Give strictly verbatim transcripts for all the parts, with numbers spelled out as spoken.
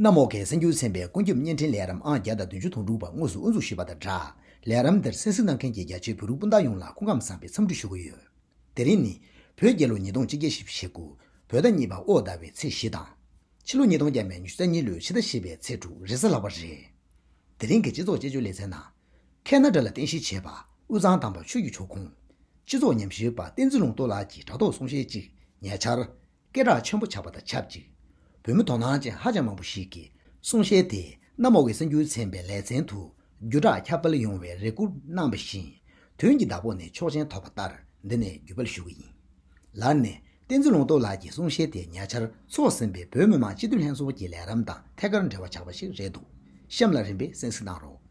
གནམ་འོག་གི་གསར་འགྱུར་ཚན་པའི་ཀུན་ཁྱབ་བརྙན་འཕྲིན་ལས་རིམ་ཨང་བརྒྱ་དང་བདུན་ཅུ་དོན་དྲུག་པ་དངོས་སུ་དབུ་འཛུགས་ཞུས་པ་དང་སྦྲགས། ལས་རིམ་འདིར་གསན་གཟིགས་གནང་མཁན་གྱི་རྒྱ་ཆེའི་བོད་རིགས་སྤུན་ཟླ་ཡོངས་ལ་སྐུ་ཁམས་བཟང་བའི་འཚམས་འདྲི་ཞུ་གི་ཡོད། དེ་རིང་ནི། བོད་རྒྱལ་ལོ་ཉིས་སྟོང་ཆིག་བརྒྱ་བཞི་བཅུ་ཞེ་དགུ། བོད་ཟླ་གཉིས་པ་དབོ་ཟླ་བའི་ཚེས་བཞི་དང་། ཕྱི་ལོ་ཉིས་སྟོང་བརྒྱ་མེད་ཉི་ཤུ་རྩ་གཉིས་ལོའི་ཕྱི་ཟླ་བཞི་པའི་ཚེས་དྲུག་རེས་གཟའ་ལྷག་པ་རེད། དེ་རིང་གི་སྤྱི་ཚོགས་དཔྱད་བརྗོད་ལེ་ཚན་ནང་། ཁེ་ན་ཌ་ལ་རྟེན་གཞི་བྱས་པ་དབུས་གཙང་དམ་པ་ཆོས་ཀྱི་ཆོས་ཁོངས། སྤྱི་ཚོགས་ཉམས་ཞིབ་པ་བསྟན་འཛིན་ལུང་རྟོགས་ལགས་ཀྱི་དྲ་ཐོག་གསུང་བཤད་ཅིག་ཉེ་ཆར། སྐད་གྲགས་ཆེན་པོ་ཆགས་པ་དང་ཆབས་ཅིག་བོད་མི་དོ་སྣང་ཅན་ཧ་ཅང་མང་པོ་ཞིག་གིས་གསུང་བཤད་དེ་གནམ་འོག་གི་གསར་འགྱུར་ཚན་པའི་ལེ་ཚན་དུ་བརྒྱུད་བསྒྲགས་ཁྱབ་སྤེལ་ཡོང་བའི་རེ་སྐུལ་གནང་བ་བཞིན། དོན་གྱི་བདག་པོ་ནི་ཆོག་མཆན་ཐོབ་པ་ལྟར་འདི་ནས་བརྒྱུད་སྤེལ་ཞུ་གི་ཡིན། ལར་ནས་བསྟན་འཛིན་ལུང་རྟོགས་ལགས་ཀྱི་གསུང་བཤད་དེ་ཉེ་ཆར་འཚོགས་ཟིན་པའི་བོད་མི་མང་སྤྱི་འཐུས་ལྷན་ཚོགས་ཀྱི་ལས་རིམ་དང་ཐད་ཀར་འབྲེལ་བ་ཆགས་པ་ཞིག་རེད་འདུག་གཤམ་ལ་རིམ་པས་གསན་གཟིགས་གནང་རོགས།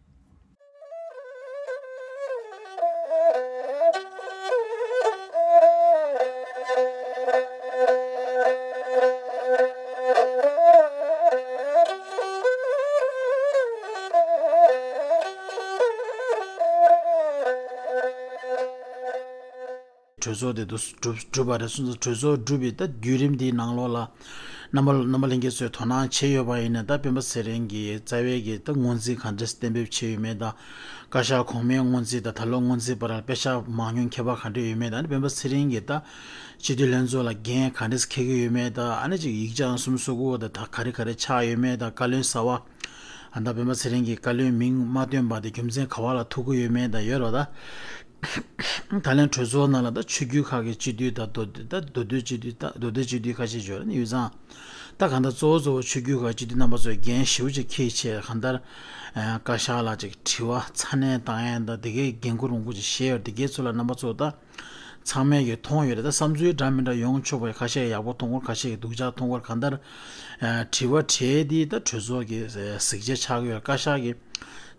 གྲོས་ཚོགས་དེ་དུ་གྲུབ་གྲུབ་པ་རེད། སོང་ཙང་གྲོས་ཚོགས་གྲུབ་པའི་ད་བརྒྱུད་རིམ་དེའི་ནང་ལོགས་ལ་རྣམ་པ་རྣམ་པ་ལྷན་རྒྱས་ཚོས་དོ་སྣང་བྱས་ཡོད་པ་ཡིན་ན། ད་སྤེན་པ་ཚེ་རིང་གིས་རྩ་བའི་གི་ད་སྔོན་རྩིས་ག་འདྲས་གཏན་འབེབས་བྱས་ཡོད་མེད་དང་། བཀའ་ཤག་གོང་མའི་སྔོན་རྩིས་དང་ད་ལོ་སྔོན་རྩིས་བར་ལ་དཔེ་ཆ་མང་ཉུང་ཁྱད་པར་ག་འདྲས་ཡོད་མེད་དང་། སྤེན་པ་ཚེ་རིང་གིས་ད་སྤྱི་འཐུས་ལྷན་ཚོགས་ལ་འགན་ག་འདྲས་འཁྱེར་གྱི་ཡོད་མེད་དང་། ཨ་ནི་ཅིག་ཡིག་ཆ་གསུམ་སོ་དགུ་བ་དང་ད་ག་རེ་ག་རེ་ཆགས་ཡོད་མེད་དང་། བཀའ་བློན་གསར་བ། ཨ་ད་སྤེན་པ་ཚེ་རིང་གིས་བཀའ་བློན་མིང་མ་བཏོན་པ་དེ་རྒྱུ་མཚན་ག་བ་ལ་ཐུག་གི་ཡོད་མེད་དང་ཡོད་རེད་པ། ད་ད་ལན་གྲོས་ཚོགས་ནང་ལ་ད་ཆོས་བརྒྱུད་ཁག་གི་སྤྱི་འཐུས་དང་མདོ་སྟོད་ད་མདོ་སྟོད་སྤྱི་འཐུས་ད་མདོ་སྟོད་སྤྱི་འཐུས་ཁ་ཤས་ཡོད་རེད་ནི་ཡུལ་ཚང་། ད་གང་ལྟར་གཙོ་བོ་གཙོ་བོ་ཆོས་བརྒྱུད་ཁག་སྤྱི་འཐུས་རྣམ་པ་ཚོས་འགན་ཞེ་པོ་ཅིག་འཁྱེར་བྱས་གང་ལྟར། ཨ་བཀའ་ཤག་ལ་ཅིག་དྲི་བ་ཚ་ནན་བཏང་ཡས་དང་དེ་གའི་འགན་ཁུར་མང་པོ་ཅིག་བཞེས་ཡོད་རེད། དེ་གའི་ཚོ་ལ་རྣམ་པ་ཚོ་ད། ཚང་མས་ཀྱིས་མཐོང་ཡོད་རེད། ད་བསམ་ཚུལ་འདྲ་མི་འདྲ་ཡོང་ཆོག་པ་རེད། ཁ་ཤས་ཡག་པོ་མཐོང་གི་རེད། ཁ་ཤས་ཀྱིས་སྡུག་ཅག་མཐོང་གི་རེད། གང་ལྟར། ཨ་དྲི་བ་དྲིས་དེ་ད་གྲོས་ཚོགས་ཀྱི་གཟིགས་ཆ་ཆགས་ཀྱི་ཡོད་རེད། བཀའ་ཤག་གི་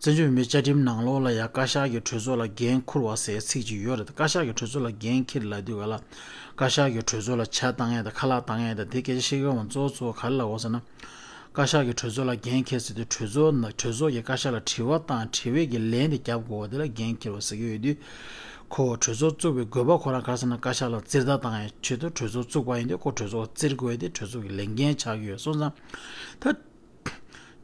བཙན་བྱོལ་བོད་མིའི་བཅའ་ཁྲིམས་ནང་ལོགས་ལ་ཡང་བཀའ་ཤག་གིས་གྲོས་ཚོགས་ལ་འགན་འཁུར་བ་ཟེར་ཚིག་ཅིག་ཡོད་རེད། བཀའ་ཤག་གིས་གྲོས་ཚོགས་ལ་འགན་འཁྱེར་ལབ་དུས་ག་ལ། བཀའ་ཤག་གིས་གྲོས་ཚོགས་ལ་ཇ་བཏང་ཡས་དང་ཁ་ལག་བཏང་ཡས་དང་དེ་སྐད་ཆ་བཤད་མཁན་མང་གཙོ་བོ་གཙོ་བོ་ག་རེ་ལབ་དགོས་ཟེར་ན། བཀའ་ཤག་གིས་གྲོས་ཚོགས་ལ་འགན་འཁྱེར་ཟེར་དུས་གྲོས་ཚོགས་ནང་གྲོས་ཚོགས་ཀྱིས་བཀའ་ཤག་ལ་དྲི་བ་བཏང་། དྲི་བའི་གི་ལན་དེ་རྒྱབ་དགོས་པ་དེ་ལ་འགན་འཁྱེར་བ་ཟེར་གྱི་ཡོད་དུས། ཁོ་གྲོས་ཚོགས་བཙུགས་པའི་དགོས་པ་ཁོ་རང་ག་རེ་ཟེར་ན་བཀའ་ཤག་ལ་བཙིར་ཟླ་བཏང་ཡས་ཆེད་དུ་གྲོས་ཚོགས་བཙུགས་པ་ཡིན་དུས་ཁོ་གྲོས་ཚོགས་བཙིར་དགོས་ཡས་དེ་གྲོས་ཚོགས་ཀྱི་ལས་འགན་ཆགས་ཀྱི་ཡོད་སོང་ཙང་། ད་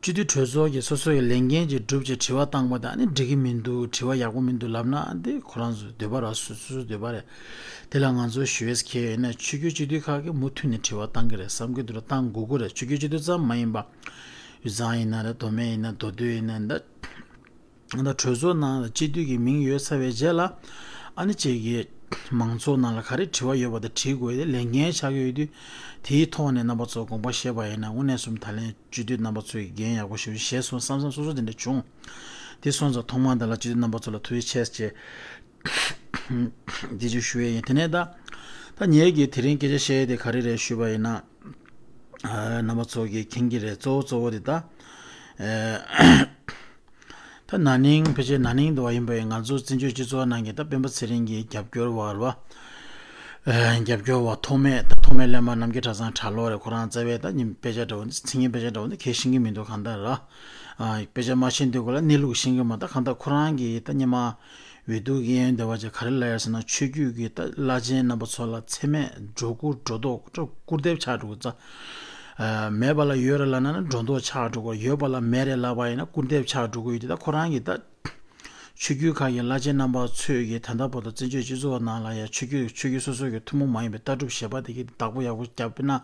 སྤྱི་འཐུས་གྲོས་ཚོགས་ཀྱིས་སོ་སོ་ཡི་ལས་འགན་ཅིག་བསྒྲུབས་བྱས་དྲི་བ་བཏང་པ་དང་ནི་འགྲིག་གི་མི་འདུག་དྲི་བ་ཡག་པོ་མི་འདུག་ལབ་ན་འདི་ཁོ་རང་ཚོའི་འདོད་པ་རེད། སོ་སོ་སོའི་འདོད་པ་རེད། དེ་ལ་ང་ཚོ་ཞུ་ཡས་ཁེལ་ཡོད་ན་ཆོས་བརྒྱུད་སྤྱི་འཐུས་ཁག་གིས་མུ་མཐུད་ནས་དྲི་བ་བཏང་གི་རེད་བསམ་གྱི་འདུག་ར། བཏང་དགོས་ཀྱི་རེད། ཆོས་བརྒྱུད་སྤྱི་འཐུས་ཙམ་མ་ཡིན་པ། དབུས་གཙང་ཡིན་ན་རེད། མདོ་སྨད་ཡིན་ན། མདོ་སྟོད་ཡིན་ན་འདི། ད་གྲོས་ཚོགས་ནང་ལ་སྤྱི་འཐུས་ཀྱི་མིང་ཡོད་ཚར་བའི་རྗེས་ལ། ཨ་ནི་གཅིག་གིས་མང་ཚོགས་ནང་ལ་ག་རེ་དྲི་བ་ཡོད་པ་དེ་དྲི་དགོས་དེ་ལས་འགན་ཆགས་ཀྱི་ཡོད་དུས། དེའི་ཐོག་ནས་རྣམ་པ་ཚོ་དགོངས་པ་བཞེས་པ་ཡིན་ན་དངོས་གནས་སོང་ད་ལན་སྤྱི་འཐུས་རྣམ་པ་ཚོས་འགན་ཡག་པོ་ཞེ་པོ་བཞེས་སོང་བསམ་བསམ་སོ་སོ་དེ་འདྲ་བྱུང་། དེ་སོང་ཙང་ཐོག་མར་འདི་ལ་སྤྱི་འཐུས་རྣམ་པ་ཚོ་ལ་ཐུགས་རྗེ་ཆེ་ཞེས་འདི་ཅིག་ཞུ་ཡས་ཡིན། དེ་ནས་ད་ད་ངེད་ཀྱིས་དེ་རིང་སྐད་ཆ་བཤད་ཡས་དེ་ག་རེ་རེད་ཞུས་པ་ཡིན་ན། ཨ་རྣམ་པ་ཚོ་གིས་མཁྱེན་གྱི་རེད། གཙོ་བོ་གཙོ་བོ་དེ་ད། ཨ་ད་ན་ནིང་ཕལ་ཆེར་ན་ནིང་དུ་བ་ཡིན་པ་ཡིན། ང་ཚོ་བཙན་བྱོལ་སྤྱི་ཚོགས་ནང་གི་ད་སྤེན་པ་ཚེ་རིང་གི་རྒྱབ་སྐྱོར་བ་རེད་བ། ཨ་རྒྱབ་སྐྱོར་བ་ཐོགས་མེད་ད་ཐོགས་མེད་སླད་མར་རྣམ་རྒྱལ་གྲྭ་ཚང་གྲྭ་ལོག་རེད། ཁོ་རང་རྩ་བའི་ད་ཉིན་དཔེ་ཆ་འདྲ་བོ་འདི་མཚན་ཉིན་དཔེ་ཆ་འདྲ་བོ་འདི་གས་ཤེས་ཀྱི་མི་འདུག་གང་ལྟར་ར། ཨ་དཔེ་ཆ་མ་ཤེས་དུས་གོ་ལ་གནས་ལུགས་ཤེས་ཀྱི་མ། ད་གང་ལྟར་ཁོ་རང་གི་ད་སྔོན་མ། འོས་བསྡུ་གི་ཡོན་བདེ་བ་ཅན་ག་རེ་ལབ་ཡོད་ཟེར་ན། ཆོས་བརྒྱུད་ཀྱི་ད་བླ་ཆེན་རྣམ་པ་ཚོ་ལ་འཚེ་མེད་སྒྲོ་སྐུར་སྒྲོ་འདོགས་སྐུར་འདེབས་ཆགས་འགྲོ་གི་རྩ། མེད་པ་ལ་ཡོད་རེད་ལབ་ན་ན་སྒྲོ་འདོགས་ཆགས་འགྲོ་གི། ཡོད་པ་ལ་མེད་རེད་ལབ་པ་ཡིན་ན་སྐུར་འདེབས་ཆགས་འགྲོ་གི་ཡོད་དེ། ད་ཁོ་རང་གི་ད་ཆོས་བརྒྱུད་ཁག་གི་བླ་ཆེན་རྣམ་པ་ཚོས་ཀྱི་ད་ལྟ་བར་དུ་བཙན་བྱོལ་སྤྱི་ཚོགས་ནང་ལ་ཡང་ཆོས་བརྒྱུད་ཆོས་བརྒྱུད་སོ་སོ་གི་ཐུན་མོང་མ་ཡིན་པའི་ལྟ་གྲུབ་བཞེད་པ་དེ་གི་བདག་པོ་ཡག་པོ་བརྒྱབ་པ་ན།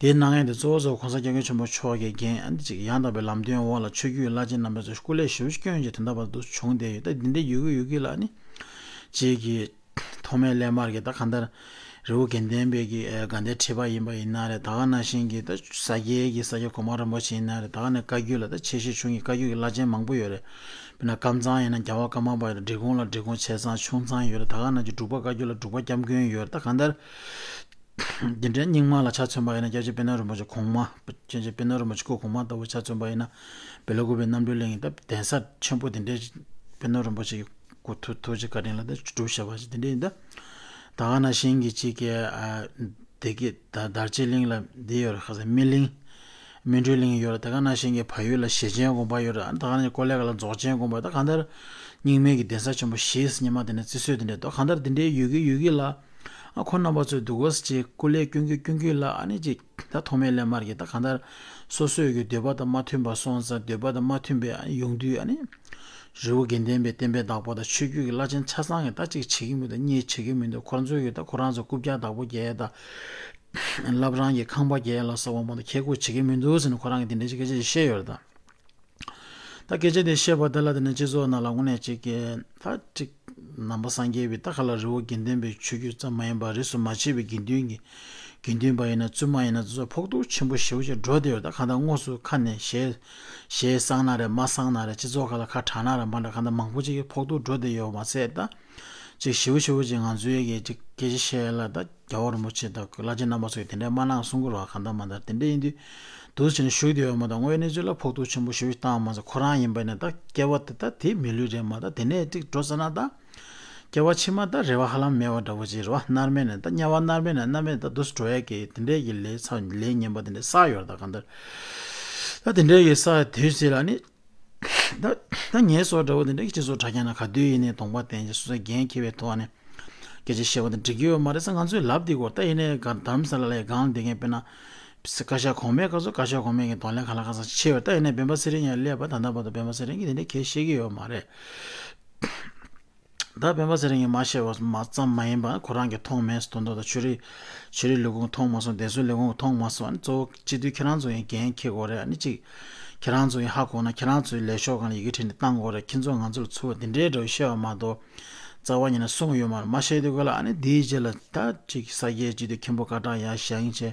དེའི་ནང་ཡན་དེ་གཙོ་བོ་གཙོ་བོ་གོང་ས་སྐྱབས་མགོན་ཆེན་པོ་མཆོག་གི་འགན་ཨ་ནི་ཅིག་ཡང་དག་པའི་ལམ་སྟོན་འོག་ལ་ཆོས་བརྒྱུད་བླ་ཆེན་རྣམ་པ་ཚོས་སྐུ་ལས་ཞེ་པོ་བསྐྱོན་བྱས་དེ་འདྲ་བར་དུ་བྱུང་བསྡད་ཡོད། ད་འདི་འདྲའི་ཡོད་གི་ཡོད་གི་ལ་ཨ་ནི་ཅིག་གི་ཐོགས་མེད་སླད་མར་གི་ད་གང་ལྟར་རི་བོ་དགེ་ལྡན་པའི་གི་ཨ་དགའ་ལྡན་ཁྲི་པ་ཡིན་པ་ཡིན་ན་རེད། ད་ག་ནང་བཞིན་གི་ད་ས་སྐྱའི་གི་ས་སྐྱ་གོང་མ་རིན་པོ་ཆེ་ཡིན་ན་རེད། ད་ག་ནས་བཀའ་བརྒྱུད་ལ་ད་ཆེ་ཤོས་ཆུང་གི་བཀའ་བརྒྱུད་གི་བླ་ཆེན་མང་པོ་ཡོད་རེད། དཔེར་ན་ཀམ་ཚང་ཡིན་ན་རྒྱལ་བ་ཀརྨ་པ་ཡོད་རེད། འབྲི་གུང་ལ་འབྲི་གུང་ཆེ་ཚང་ཆུང་ཚང་ཡོད་རེད། ད་ག་ནང་བཞིན་འབྲུག་པ་བཀའ་བརྒྱུད་ལ་འབྲུག་པ་སྐྱབས་མགོན་ཡོད་རེད། ད་གང་ལྟར། འདི་འདྲའི་རྙིང་མ་ལ་ཆ་མཚོན་པ་ཡིན་ན་སྐྱབས་རྗེ་དཔལ་ལྡན་རིན་པོ་ཆེ་གོང་མ། སྐྱབས་རྗེ་དཔལ་ལྡན་རིན་པོ་ཆེ་སྐུ་གོང་མ་ལྟ་བུ་ཆ་མཚོན་པ་ཡིན་ན། བེ་ལ་ཀུ་པའི་རྣམ་གྲོལ་གླིང་གི་ད་གདན་ས་ཆེན་པོ་དེ་འདྲའི་དཔལ་ལྡན་རིན་པོ་ཆེ་གི་སྐུ་ཐུགས་ཐུགས་རྗེ་བཀའ་དྲིན་ལ་ད་སྒྲུབ་བྱ་བ་ཞིག་དེ་འདྲ་ཡིན། ད་ད་ག་ནང་བཞིན་གྱི་གཅིག་གི་ཨ་དེ་གི་ད་དར་ལྕོག་གླིང་ལ་འདི་ཡོད་རེད། ཁ་སང་སྨིན་གླིང་། སྨིན་གྲོལ་གླིང་ཡོད་རེད། ད་ག་ནང་བཞིན་གྱི་བལ་ཡུལ་ལ་ཞེ་ཆེན་དགོན་པ་ཡོད་རེད། ད་ག་ནང་བཞིན་ཀོ་ལེ་གྷལ་ལ་རྫོགས་ཆེན་དགོན་པ། ད་གང་ལྟར་རྙིང་མའི་གི་གདན་ས་ཆེན་པོ་བཞི་ཉི་མ་དེ་ནས་རྩི་སྲོལ་དེ་འདྲ་འདུག་གང་ལྟར་དེ་འདྲའི་ཡོད་གི་ཡོད་གི་ལ། ཨ་ཁོང་རྣམ་པ་ཚོས་འདུག་གོ་ཅིག་སྐུ་ལས་སྐྱོན་གྱི་སྐྱོན་གྱི་ལ་ཨ་ནི་ཅིག་ད་ཐོག་མའི་སླད་མར་གྱི་ད་གང་ལྟར་སོ་སོའི་གི་འདོད་པ་དང་མ་མཐུན་པ་སོང་ཙང་འདོད་པ་དང་མ་མཐུན་པའི་ཨ་ནི་ཡོང་དུས་ཨ་ནི་རི་བོ་དགེ་ལྡན་པའི་བསྟན་པའི་བདག་པོ་དང་ཆོས་བརྒྱུད་ཀྱི་བླ་ཆེན་ཆ་ཚང་གི་ད་ཅིག་བྱེད་ཀྱི་མི་འདུག་གཉེར་བྱེད་ཀྱི་མི་འདུག་ཁོ་རང་ཚོའི་གི་ད་ཁོ་རང་ཚོ་རྐུབ་བཀྱག་བདག་པོ་རྒྱག་ཡ་ད་བླ་བྲང་གི་ཁང་པ་རྒྱག་ཡ་ལ་སོགས་པ་མ་གཏོགས་ཁེ་ཁོ་བྱེད་ཀྱི་མི་འདུག་ཟེར་ནས་ཁོ་རང་གི་དེ་འདྲ་ཞིག་སྐད་ཆ་ཞིག་བཤད་ཡོད་རེད་ད། ད་སྐད་ཆ་དེ་བཤད་པ་དེ་ལ་དེ་ནས་སྤྱི་ཚོགས་ནང་ལ་དངོས་གནས་ཅིག་གི་ད་ཅིག་ནང་པ་སངས་རྒྱས་པའི་ད་ག་ལ་རི་བོ་དགེ་ལྡན་པའི་ཆོས་བརྒྱུད་ཙམ་མ་ཡིན་པར་རིས་སུ་མ་ཆད་པའི་དགེ་འདུན་གྱི་དགེ་འདུན་པ་ཡིན་ན་བཙུན་མ་ཡིན་ན་དེ་ཚོ་ཕོག་ཐུག་ཆེན་པོ་ཞེ་པོ་ཅིག་འགྲོ་བསྡད་ཡོད། ད་གང་ལྟར་དངོས་སུ་ཁ་ནས་ཞལ་ཞལ་གསང་ན་རེད་མ་གསང་ན་རེད་སྤྱི་ཚོགས་ཁ་ལ་ཁ་གྲགས་ན་རེད་མ་གྲགས་གང་ལྟར་མང་པོ་ཅིག་གིས་ཕོག་ཐུག་འགྲོ་བསྡད་ཡོད་མ་ཟད་ད། ཅིག་ཞེ་པོ་ཞེ་པོ་ཅིག་ང་ཚོའི་གི་ཅིག་སྐད་ཆ་བཤད་ཡ་ལ་ད་རྒྱལ་བ་རིན་པོ་ཆེ་དང་བླ་ཆེན་རྣམ་པ་ཚོས་དེ་འདྲའི་མ་གནང་གསུང་གི་རེད་བ། གང་ལྟར་མ་ལྟར་དེ་འདྲ་ཡིན་དུས་འདུག་བྱས་ནས་བཞུགས་བསྡད་ཡོད་མ་གཏོགས་དངོས་ཡོད་གནས་ཚུལ་ལ་ཕོག་ཐུག་ཆེན་པོ་ཞེ་པོ་ཞིག་བཏང་བ་མ་ཟད་ཁོ་རང་ཡིན་པ་ཡིན་ན་ད་སྐྱེ་བ་དེ་ད་དེ་མི་ལུས་རེད་མ་ད་དེ་ནས་ཅིག་འགྲོ་ས་ན་ད་སྐྱེ་བ་ཕྱི་མ་ད་རེ་བ་ཧ་ལམ་མེད་པ་འདྲ་བོ་ཅིག་རེད་བ། མནར་མེད་ནས་ད་དམྱལ་བ་མནར་མེད་ནས་མནར་མེད་ད་འདུག་སེ་འགྲོ་ཡ་གི་དེ་འདྲའི་གི་ལས་ཚ་ལས་ངན་པ་དེ་འདྲ་བསགས་ཡོད་རེད། ད་གང་ལྟར་ད་དེ་འདྲའི་གི་བསགས་དུས་ཚོད་ལ་ནི། ད་ད་ངའི་སོགས་འདྲ་བོ་དེ་འདྲ་སྤྱི་ཚོགས་དྲ་རྒྱ་ནང་ག་དུས་ཡིན་ནའི་གདོང་པ་བསྟན་ཅིག་སོ་སོའི་འགན་འཁྱེར་བའི་ཐོག་ནས་སྐད་ཆ་བཤད་པ་དེ་འགྲིག་གི་ཡོད་མ་རེད་ཟེར། ང་ཚོས་ལབ་བསྡད་ཀྱི་ཡོད། ད་ཡིན་ནའི་ག་དྷ་རམ་ས་ལ་ལ་ཡི་སྒང་ལ་བསྡད་མཁན་དཔེར་ན་བཀའ་ཤག་གོང་མའི་སྐབས་སུ་བཀའ་ཤག་གོང་མའི་གི་གདོང་ལེན་གང་ལ་གང་འཚམ་བྱས་ཡོད། ད་ཡིན་ནའི་སྤེན་པ་ཚེ་རིང་ཡར་སླེབས་པ་ད་ལྟ་བར་དུ་སྤེན་པ་ཚེ་རིང་གིས་དེ་འདྲའི་གང་ཡང་བཤད་ཀྱི་ཡོད་མ་རེད། ད་སྤེན་པ་ཚེ་རིང་གིས་མ་བཤད་པ་མ་ཙམ་མ་ཡིན་པར་ཁོ་རང་གིས་མཐོང་མེད་དོན་དག་དང་ཆོས་རིག་ཆོས་རིག་ལས་ཁུངས་མཐོང་མ་སོང་། བདེ་སྲུང་ལས་ཁུངས་མཐོང་མ་སོང་། ཨ་ནི་གཙོ་བོ་སྤྱི་འཐུས་ཁྱེད་རང་ཚོ་ཡིན་འགན་འཁྱེར་དགོས་རེད། ཨ་ནི་གཅིག་ཁྱེད་རང་ཚོ་ཡིན་ཧ་གོ་ན་ཁྱེད་རང་ཚོའི་ལས་ཤོག་སྒང་ལ་ཡི་གེ་བྲིས་ནས་བཏང་དགོས་རེད། ཁྱེད་ཚོ་ང་ཚོར་ཚུར་དེ་འདྲའི་འདྲ་བོ་བཤད་པ་མ་གཏོགས་རྩ་བ་ཉིད་ནས་གསུངས་ཡོད་མ་རེད། མ་བཤད་དུས་ག་ལ་ཨ་ནི་དེའི་རྗེས་ལ་ད་གཅིག་ས་སྐྱའི་སྤྱི་འཐུས་མཁན་པོ་སྐད་གྲགས་ཡར་བཞེངས་བྱས་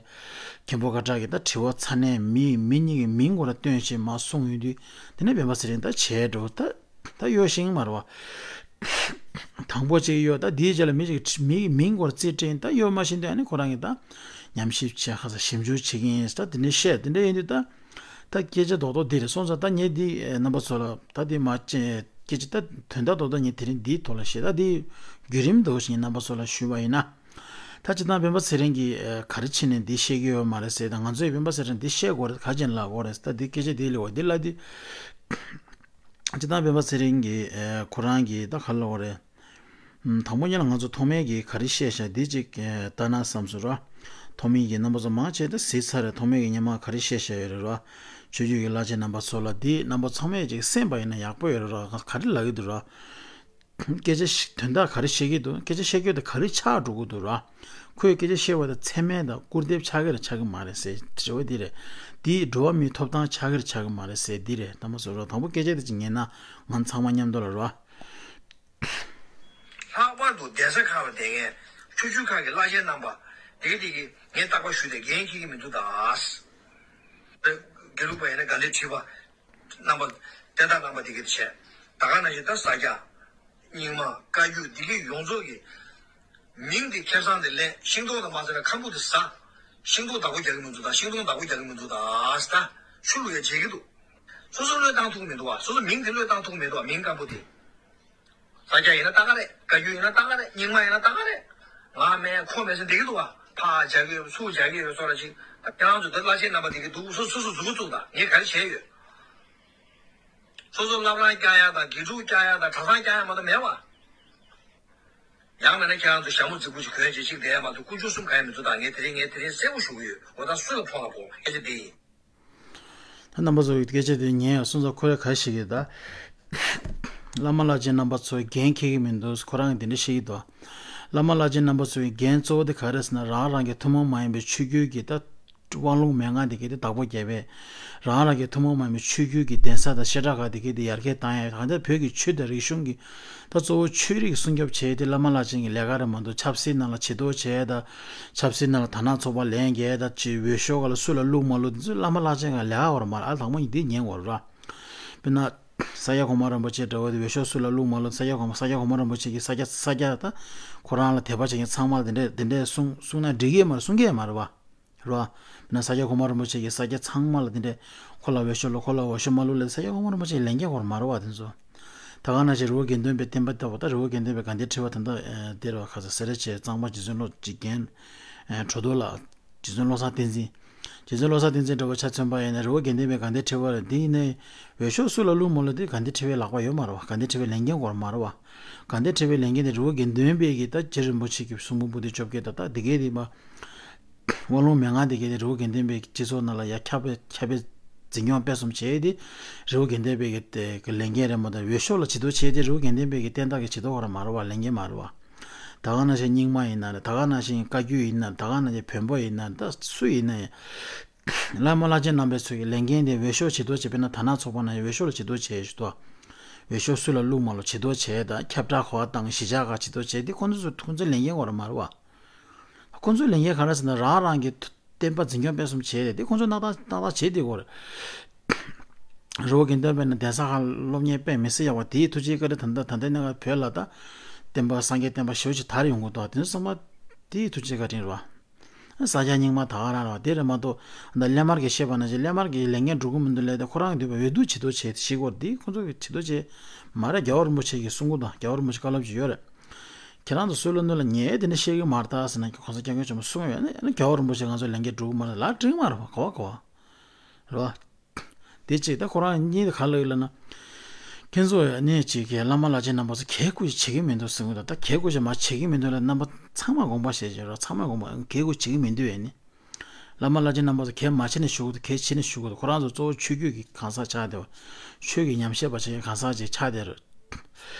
མཁན་པོ་སྐད་གྲགས་ཀྱིས་ད་དྲི་བ་ཚ་ནན་མི་མི་གཉིས་ཀྱི་མིང་ཁོ་རང་བཏོན་བྱས་མར་གསུངས་ཡོང་དུས་དེ་ནས་སྤེན་པ་ཚེ་རིང་ད་བྱས་འགྲོ་ད། ད་གཡོ་ཤེས་མ་རེད་བ། དང་པོ་གཅིག་གཡོ། ད་དེའི་རྗེས་ལ་མི་གཅིག་མི་གི་མིང་སྐོར་རྩིས་སྤྲད་ད་གཡོ་མ་ཤེས་དུས་ཨ་ནི་ཁོ་རང་གིས་ད་ཉམས་ཞིབ་བྱས་ཁ་ས་ཞིབ་འཇུག་བྱེད་ཀྱི་ཡིན་ད་དེ་འདྲའི་བཤད་དེ་འདྲ་ཡིན་དུས་ད་ད་སྐད་ཆ་རྡོག་རྡོག་འདི་རེད་སོང་ཙང་ད་ངས་འདི་རྣམ་པ་ཚོ་ལ་ད་འདི་མ་སྐད་ཆ་ད་དོན་དག་རྡོག་རྡོག་ངས་དེ་རིང་འདིའི་ཐོག་ལ་བཤད། ད་འདི་བརྒྱུད་རིམ་འདྲ་བོ་ཞིག་རྣམ་པ་ཚོ་ལ་ཞུས་པ་ཡིན་ན། ད་སྤྱིར་བཏང་སྤེན་པ་ཚེ་རིང་གིས་ག་རེ་བྱས་ནས་འདི་བཤད་ཀྱི་ཡོད་མ་རེད་ཟེར་ད་ང་ཚོས་སྤེན་པ་ཚེ་རིང་འདི་བཤད་དགོས་རེད་ག་རེ་བྱས་ནས་ལབ་དགོས་རེད་ད་འདི་སྐད་ཆ་འདི་ལབ་དགོས་འདི་ལབ་དུས། སྤྱིར་བཏང་སྤེན་པ་ཚེ་རིང་གིས་ཨེ་ཁོ་རང་གིས་ད་ག་རེ་ལབ་དགོས་རེད། ཨམ་དང་པོ་ཉིད་ལ་ང་ཚོ་ཐོག་མའི་གི་ག་རེ་བཤད་བཞག་འདི་གཅིག་ཨེ་ལྟ་ན་བསམ་སོང་ར། ཐོག་མའི་གི་རྣམ་པ་ཚོ་མང་ཆེ་ད་གཟིགས་ཚར་རེད། ཐོག་མའི་གི་སྔོན་མ་ག་རེ་བཤད་བཞག་ཡོད་རེད་ར། ཆོས་བརྒྱུད་ཀྱི་བླ་ཆེན་རྣམ་པ་ཚོ་ལ་འདི་རྣམ་པ་ཚང་མས་ཅིག་གསན་པ་ཡིན་ན་ཡག་པོ་ཡོད་རེད་ར། ག་རེ་ལབ་ཀྱི་འདུག་ར། སྐད་ཆ་ཞིག་དོན་དག་ག་རེ་བཤད་ཀྱི་འདུག་སྐད་ཆ་བཤད་རྒྱུ་དེ་ག་རེ་ཆགས་འགྲོ་གི་འདུག་ར། ཁོས་སྐད་ཆ་བཤད་པ་དེ་ཚད་མེད་དང་སྐུར་འདེབས་ཆགས་ཀྱི་རེད་ཆགས་ཀྱི་མ་རེད་ཟེར་དྲི་བ་འདི་རེད། འདིས་འགྲོ་བ་མིའི་ཐོབ་ཐང་ཆགས་ཀྱི་རེད་ཆགས་ཀྱི་མ་རེད་ཟེར་འདི་རེད། ད་མ་བཟོ་རོགས་དང་པོ་སྐད་ཆ་དེ་ཅིག་ཉན་ན་ང་ཚང་མ་མཉམ་དུ་ལ་རོ། ལྷག་པར་དུ་གདན་ས་ཁག་ལ་བསྡད་མཁན་ཆོས་བརྒྱུད་ཁག་གི་བླ་ཆེན་རྣམ་པ་དེ་གི་དེ་གི་ངས་རྟག་པར་ཞུས་ཏེ་འགན་འཁྱེར་གྱི་མི་འདུག་ད། དགེ་ལུགས་པ་ཡིན་ན་དགའ་ལྡན་ཁྲི་པ། རྣམ་པ། བསྟན་བདག་རྣམ་པ་དེ་ག་དེ་བྱས། ད་ག་ནང་བཞིན་ད་ས་སྐྱ། རྙིང་མ་བཀའ་བརྒྱུད་འདི་གའི་ཡོངས་རྫོགས་ཀྱི་མིང་དེ་ཁེ་བཟང་དེ་ལེན་ཤིང་ཏོག་དང་མ་ཟེར་ན་ཁམ་བུ་དེ་ཟ། ཤིང་ཏོག་བདག་པོ་རྒྱག་གི་མི་འདུག་ད་ཤིང་སྡོང་བདག་པོ་རྒྱག་གི་མི་འདུག་ད་ཟ། ཆུ་བླུག་ཡ་བྱེད་ཀྱི་འདུག་སོ་སོ་བློས་བཏང་ཐུབ་མི་འདུག་བ། སོ་སོ་མིང་དེ་བློས་བཏང་ཐུབ་མི་འདུག་བ། མིང་སྐམ་པོ་དེ། ས་སྐྱ་ཡིན་ན་ད་ག་རེད། བཀའ་བརྒྱུད་ཡིན་ན་ད་ག་རེད། རྙིང་མ་ཡིན་ན་ད་ག་རེད། ང་མེད་ཁོ་མེད་ཟེར་བསྡད་ཀྱི་འདུག་བ། ཕར་རྒྱག་གི་ཡོད་ཚུར་རྒྱག་གི་ཡོད་སོགས་ལ་ཅིག་ད་ཁྱེད་རང་ཚོ་འདི་བླ་ཆེན་རྣམ་པ་དེ་གི་འདུག་སོ་སོ་སོ་མཛུབ་གུ་བཙུགས་དང་ངས་ག་རེ་བྱས་ཡོད། སོ་སོ་བླ་བྲང་བསྐྱངས་ཡ་དང་དགེ་ཕྲུག་བསྐྱངས་ཡ་དང་གྲྭ་ཚང་བསྐྱངས་ཡ་མ་གཏོགས་མེད་བ། ཡང་མིན་ན་ཁྱེད་རང་ཚོ་ཞྭ་མོ་རྫིག་པོ་ཞིག་གོན་བྱས་ཅིག་བསྡད་ཡ་མ་གཏོགས་དཀོན་མཆོག་གསུམ་གང་ཡང་མི་འདུག་ད་ངས་དེ་རིང་ངས་དེ་རིང་གསལ་པོ་ཞུ་གི་ཡོད། འོ་ད་སུ་ལ་ཕོག་ལ་ཕོག་སྐད་ཆ་འདི་ཡིན། ད་རྣམ་པ་ཚོ་གི་སྐད་ཆ་དེ་ཉན་ཡང་སོང་ཙང་ཁོ་རེ་ག་ཞིག་གིས་ད། བླ་མ་བླ་ཆེན་རྣམ་པ་ཚོས་འགན་འཁྱེར་གྱི་མི་འདུག་ཁོ་རང་གིས་དེ་འདྲ་བཤད་ཀྱི་འདུག་བླ་མ་བླ་ཆེན་རྣམ་པ་ཚོས་འགན་གཙོ་བོ་དེ་ག་རེ་ཟེར་ན་རང་རང་གི་ཐུན་མོང་མ་ཡིན་པའི་ཆོས་བརྒྱུད་ཀྱི་ད་དབང་ལུང་མན་ངག་དེ་གའི་དེ་བདག་པོ་རྒྱབ་པས་རང་རང་གི་ཐུན་མོང་མ་ཡིན་པའི་ཆོས་བརྒྱུད་ཀྱི་གདན་ས་དང་བཤད་གྲྭ་ཁག་དེ་གའི་དེ་ཡར་རྒྱས་བཏང་ཡ་གང་ལྟར་བོད་ཀྱི་ཆོས་དང་རིག་གཞུང་གི་ད་གཙོ་བོ་ཆོས་རིག་སྲུང་སྐྱོབ་བྱས་ཏེ་བླ་མ་བླ་ཆེན་གྱི་ལས་ཀ་རེད་མ་གཏོགས་ཆབ་སྲིད་ནང་ལ་བྱེད་དོ་བྱས་ད་ཆབ་སྲིད་ནང་ལ་དར་ནག་ཚོགས་པ་ལེན་རྒྱས་ད་ཅི་འོས་ཤོག་ག་ལ་སུ་ལ་བླུགས་མ་བླུགས་འདི་ཚོ་བླ་མ་བླ་ཆེན་གྱི་ལས་ཀ་བར་མ་ཨ་དང་པོ་ཡིན་འདི་ཉན་དགོས་ར། དཔེར་ན། ས་སྐྱ་གོང་མ་རིན་པོ་ཆེ་འདྲ་བོ་དེ་འོས་ཤོག་སུ་ལ་བླུགས་མ་བླུགས་ས་སྐྱ་གོང་མ་ས་སྐྱ་གོང་མ་རིན་པོ་ཆེ་གི་ས་སྐྱ་ས་སྐྱ་ད་ཁོ་རང་ལ་དད་པ་བྱེད་མཁན་ཚང་མ་ལ་དེ་འདྲས་དེ་འདྲས་གསུང་གསུང་ན་འགྲིག་གི་མ་རེད་གསུང་གི་མ་རེད་བ། རེད་བ། དཔེར་ན་ས་སྐྱ་གོང་མ་རིན་པོ་ཆེ་གི་ས་སྐྱ་ཚང་མ་ལ་དེ་འདྲས་ཁོ་ལ་འོས་ཤོག་ལ་ཁོ་ལ་འོས་ཤོག་མ་བླུགས་ལ་ས་སྐྱ་གོང་མ་རིན་པོ་ཆེ་ལས་འགན་ཁོ་རང་མ་རེད་བ་དེ་ཚོ། ད་ག་ནང་བཞིན་རི་བོ་དགེ་ལྡན་པའི་བསྟན་པ་ལྟ་བུ་ད་རི་བོ་དགེ་ལྡན་པའི་དགའ་ལྡན་ཁྲི་པ་ད་ལྟ་དེ་རེད་བ་ཁ་ས་སེ་ར་བྱེས་གཙང་པ་རྗེ་བཙུན་བློ་འཇིགས་རྒན་གྲོ་རྡོ་ལགས། རྗེ་བཙུན་བློ་བཟང་བསྟན་འཛིན། རྗེ་བཙུན་བློ་བཟང་བསྟན་འཛིན་འདྲ་བོ་ཆ་མཚོན་པ་ཡིན་ན། རི་བོ་དགེ་ལྡན་པའི་དགའ་ལྡན་ཁྲི་པ་རེད། འདི་ཡིན་ནའི་འོས་ཤོག་སུ་ལ་བླུགས་མ་བླུགས་དེ་དགའ་ལྡན་ཁྲི་པའི་ལག་པ་ཡོད་མ་རེད་བ། དགའ་ལྡན་ཁྲི་པའི་ལས་འགན་སྐོར་མ་རེད་བ། དགའ་ལྡན་ཁྲི་པའི་ལས་འགན་དེ་རི་བོ་དགེ་ལྡན་པའི་གི་ད་རྗེ་རིན་པོ་ཆེ་གི་གསུང་འབུམ་པོ་ཏི་བཅོ་བརྒྱད་ད་ད་འདི་གའི་རིམ་པ། དབང་ལུང་མན་ངག་འདི་གའི་རི་བོ་དགེ་ལྡན་པའི་སྤྱི་ཚོགས་ནང་ལ་ཡ་ཁྱབ་སྤེལ་ཁྱབ་སྤེལ་འཛིན་སྐྱོང་སྤེལ་གསུམ་བྱས་ཏེ། རི་བོ་དགེ་ལྡན་པའི་གི་དེ་གི་ལས་འགན་རེད་མ་གཏོགས། འོས་ཤོག་ལ་བྱེད་དོ་བྱས་ཏེ་རི་བོ་དགེ་ལྡན་པའི་གི་བསྟན་བདག་གི་བྱེད་དོ་ག་ར་མ་རེད་བ། ལས་འགན་མ་རེད་བ། ད་ག་ནང་བཞིན་རྙིང་མ་ཡིན་ན་རེད། ད་ག་ནང་བཞིན་བཀའ་བརྒྱུད་ཡིན་ན། ད་ག་ནང་བཞིན་བོན་པོ་ཡིན་ན་རེད། ད་སུ་ཡིན་ན་ཡང་། བླ་མ་བླ་ཆེན་རྣམ་པའི་ཚོ་གི་ལས་འགན་དེ་འོས་ཤོག་བྱེད་དོ་བྱས། དཔེར་ན་དར་ནག་ཚོགས་པ་ནང་འོས་ཤོག་ལ་བྱེད་དོ་བྱས་ཞུ་དོ། འོས་ཤོག་སུ་ལ་བླུགས་མ་བླུགས་བྱེད་དོ་བྱས། ད་ཁྱབ་བསྒྲགས་ག་བ་བཏང་། གཞིས་ཆགས་ག་བྱེད་དོ་བྱས། དེ་ཁོང་ཚོ་ཁོང་ཚོའི་ལས་འགན་ག་ར་མ་རེད་བ། ཁོང་ཚོའི་ལས་འགན་ག་རེ་ཟེར་ན། རང་རང་གི་བསྟན་པ་འཛིན་སྐྱོང་སྤེལ་གསུམ་བྱས་ཏེ། དེ་ཁོང་ཚོ་སྣ་ཐག་སྣ་ཐག་བྱས་དེ་གོ་རེད། རི་བོ་དགེ་ལྡན་པའི་ནང་གདན་ས་ཁག་སློབ་གཉེར་སྤེལ་མི་སྲིད་ཡག་པ་དེའི་ཐུགས་རྗེ་བཀའ་དྲིན་ད་ལྟ་ད་ལྟའི་གནས་སྐབས་བོད་ལ་ད་བསྟན་པ་སངས་རྒྱས་བསྟན་པ་ཞེ་པོ་ཅིག་དར་ཡོང་གི་འདུག་དེ་ཚོ་ཚང་མ་དེའི་ཐུགས་རྗེ་བཀའ་དྲིན་རེད་བ། ས་སྐྱ་རྙིང་མ་ད་ག་རང་རེད་བ། དེ་རེད་མ་གཏོགས། ད་སླད་མར་གྱིས་བཤད་པ་ནང་བཞིན་སླད་མར་གྱི་ལས་འགན་འགྲུབ་ཀྱི་མི་འདུག་ལབ་དེ་ཁོ་རང་གི་འདོད་པ་འོས་བསྡུ་བྱེད་དོ་བྱེད་ཤིག་གོ། དེ་ཁོ་ཚོ་གི་བྱེད་དོ་བྱེད་མ་རེད། རྒྱལ་བ་རིན་པོ་ཆེ་གི་གསུང་གི་འདུག་རྒྱལ་བ་རིན་པོ་ཆེ་བཀའ་སློབ་ཅིག་ཡོད་རེད། ཁྱེད་རང་ཚོ་སུ་ལ་གནོད་ལ་ངས་དེ་འདྲ་བཤད་ཀྱི་མ་རེད་ད་ཟེར་ན། གོང་ས་སྐྱབས་མགོན་ཆེན་པོ་གསུངས་ཡོད་ནི། རྒྱལ་བ་རིན་པོ་ཆེ་ང་ཚོ་ལས་འགན་སྒྲུབ་ཀྱི་མ་རེད་ལ། འགྲིག་མ་རེད་བ། གོ་བ་གོ་བ་རེད་བ། དེ་གཅིག་ད་ཁོ་རང་གཉིས་དེ་ག་ལ་ཡོད་ལབ་ན། ཁྱེད་ཚོ་ཡ་ནས་ཅིག་གི་བླ་མ་བླ་ཆེན་རྣམ་པ་ཚོ་གལ་ཁུ་ཞིག་བྱེད་ཀྱི་མི་འདུག་ཟེར་གི་འདུག་ད་གལ་ཁུ་ཞིག་མ་བྱེད་ཀྱི་མི་འདུག་ལ། རྣམ་པ་ཚང་མ་དགོངས་པ་བཞེས་བྱས་རོགས། ཚང་མ་དགོངས་པ་གལ་ཁུ་བྱེད་ཀྱི་མི་འདུག་ཡ་ནི། བླ་མ་བླ་ཆེན་རྣམ་པ་ཚོ་གལ་མ་བྱེད་ནས་བཞུགས་འདུག་གལ་བྱེད་ནས་བཞུགས་འདུག་ཁོ་རང་ཚོ་གཙོ་བོ་ཆོས་བརྒྱུད་ཀྱི་གང་ཟག་ཆགས་བསྡད་པ། ཆོས་ཀྱི་ཉམས་བཞེས་པ་བྱེད་མཁན་གང་ཟག་ཅིག་ཆགས་བསྡད་རེད།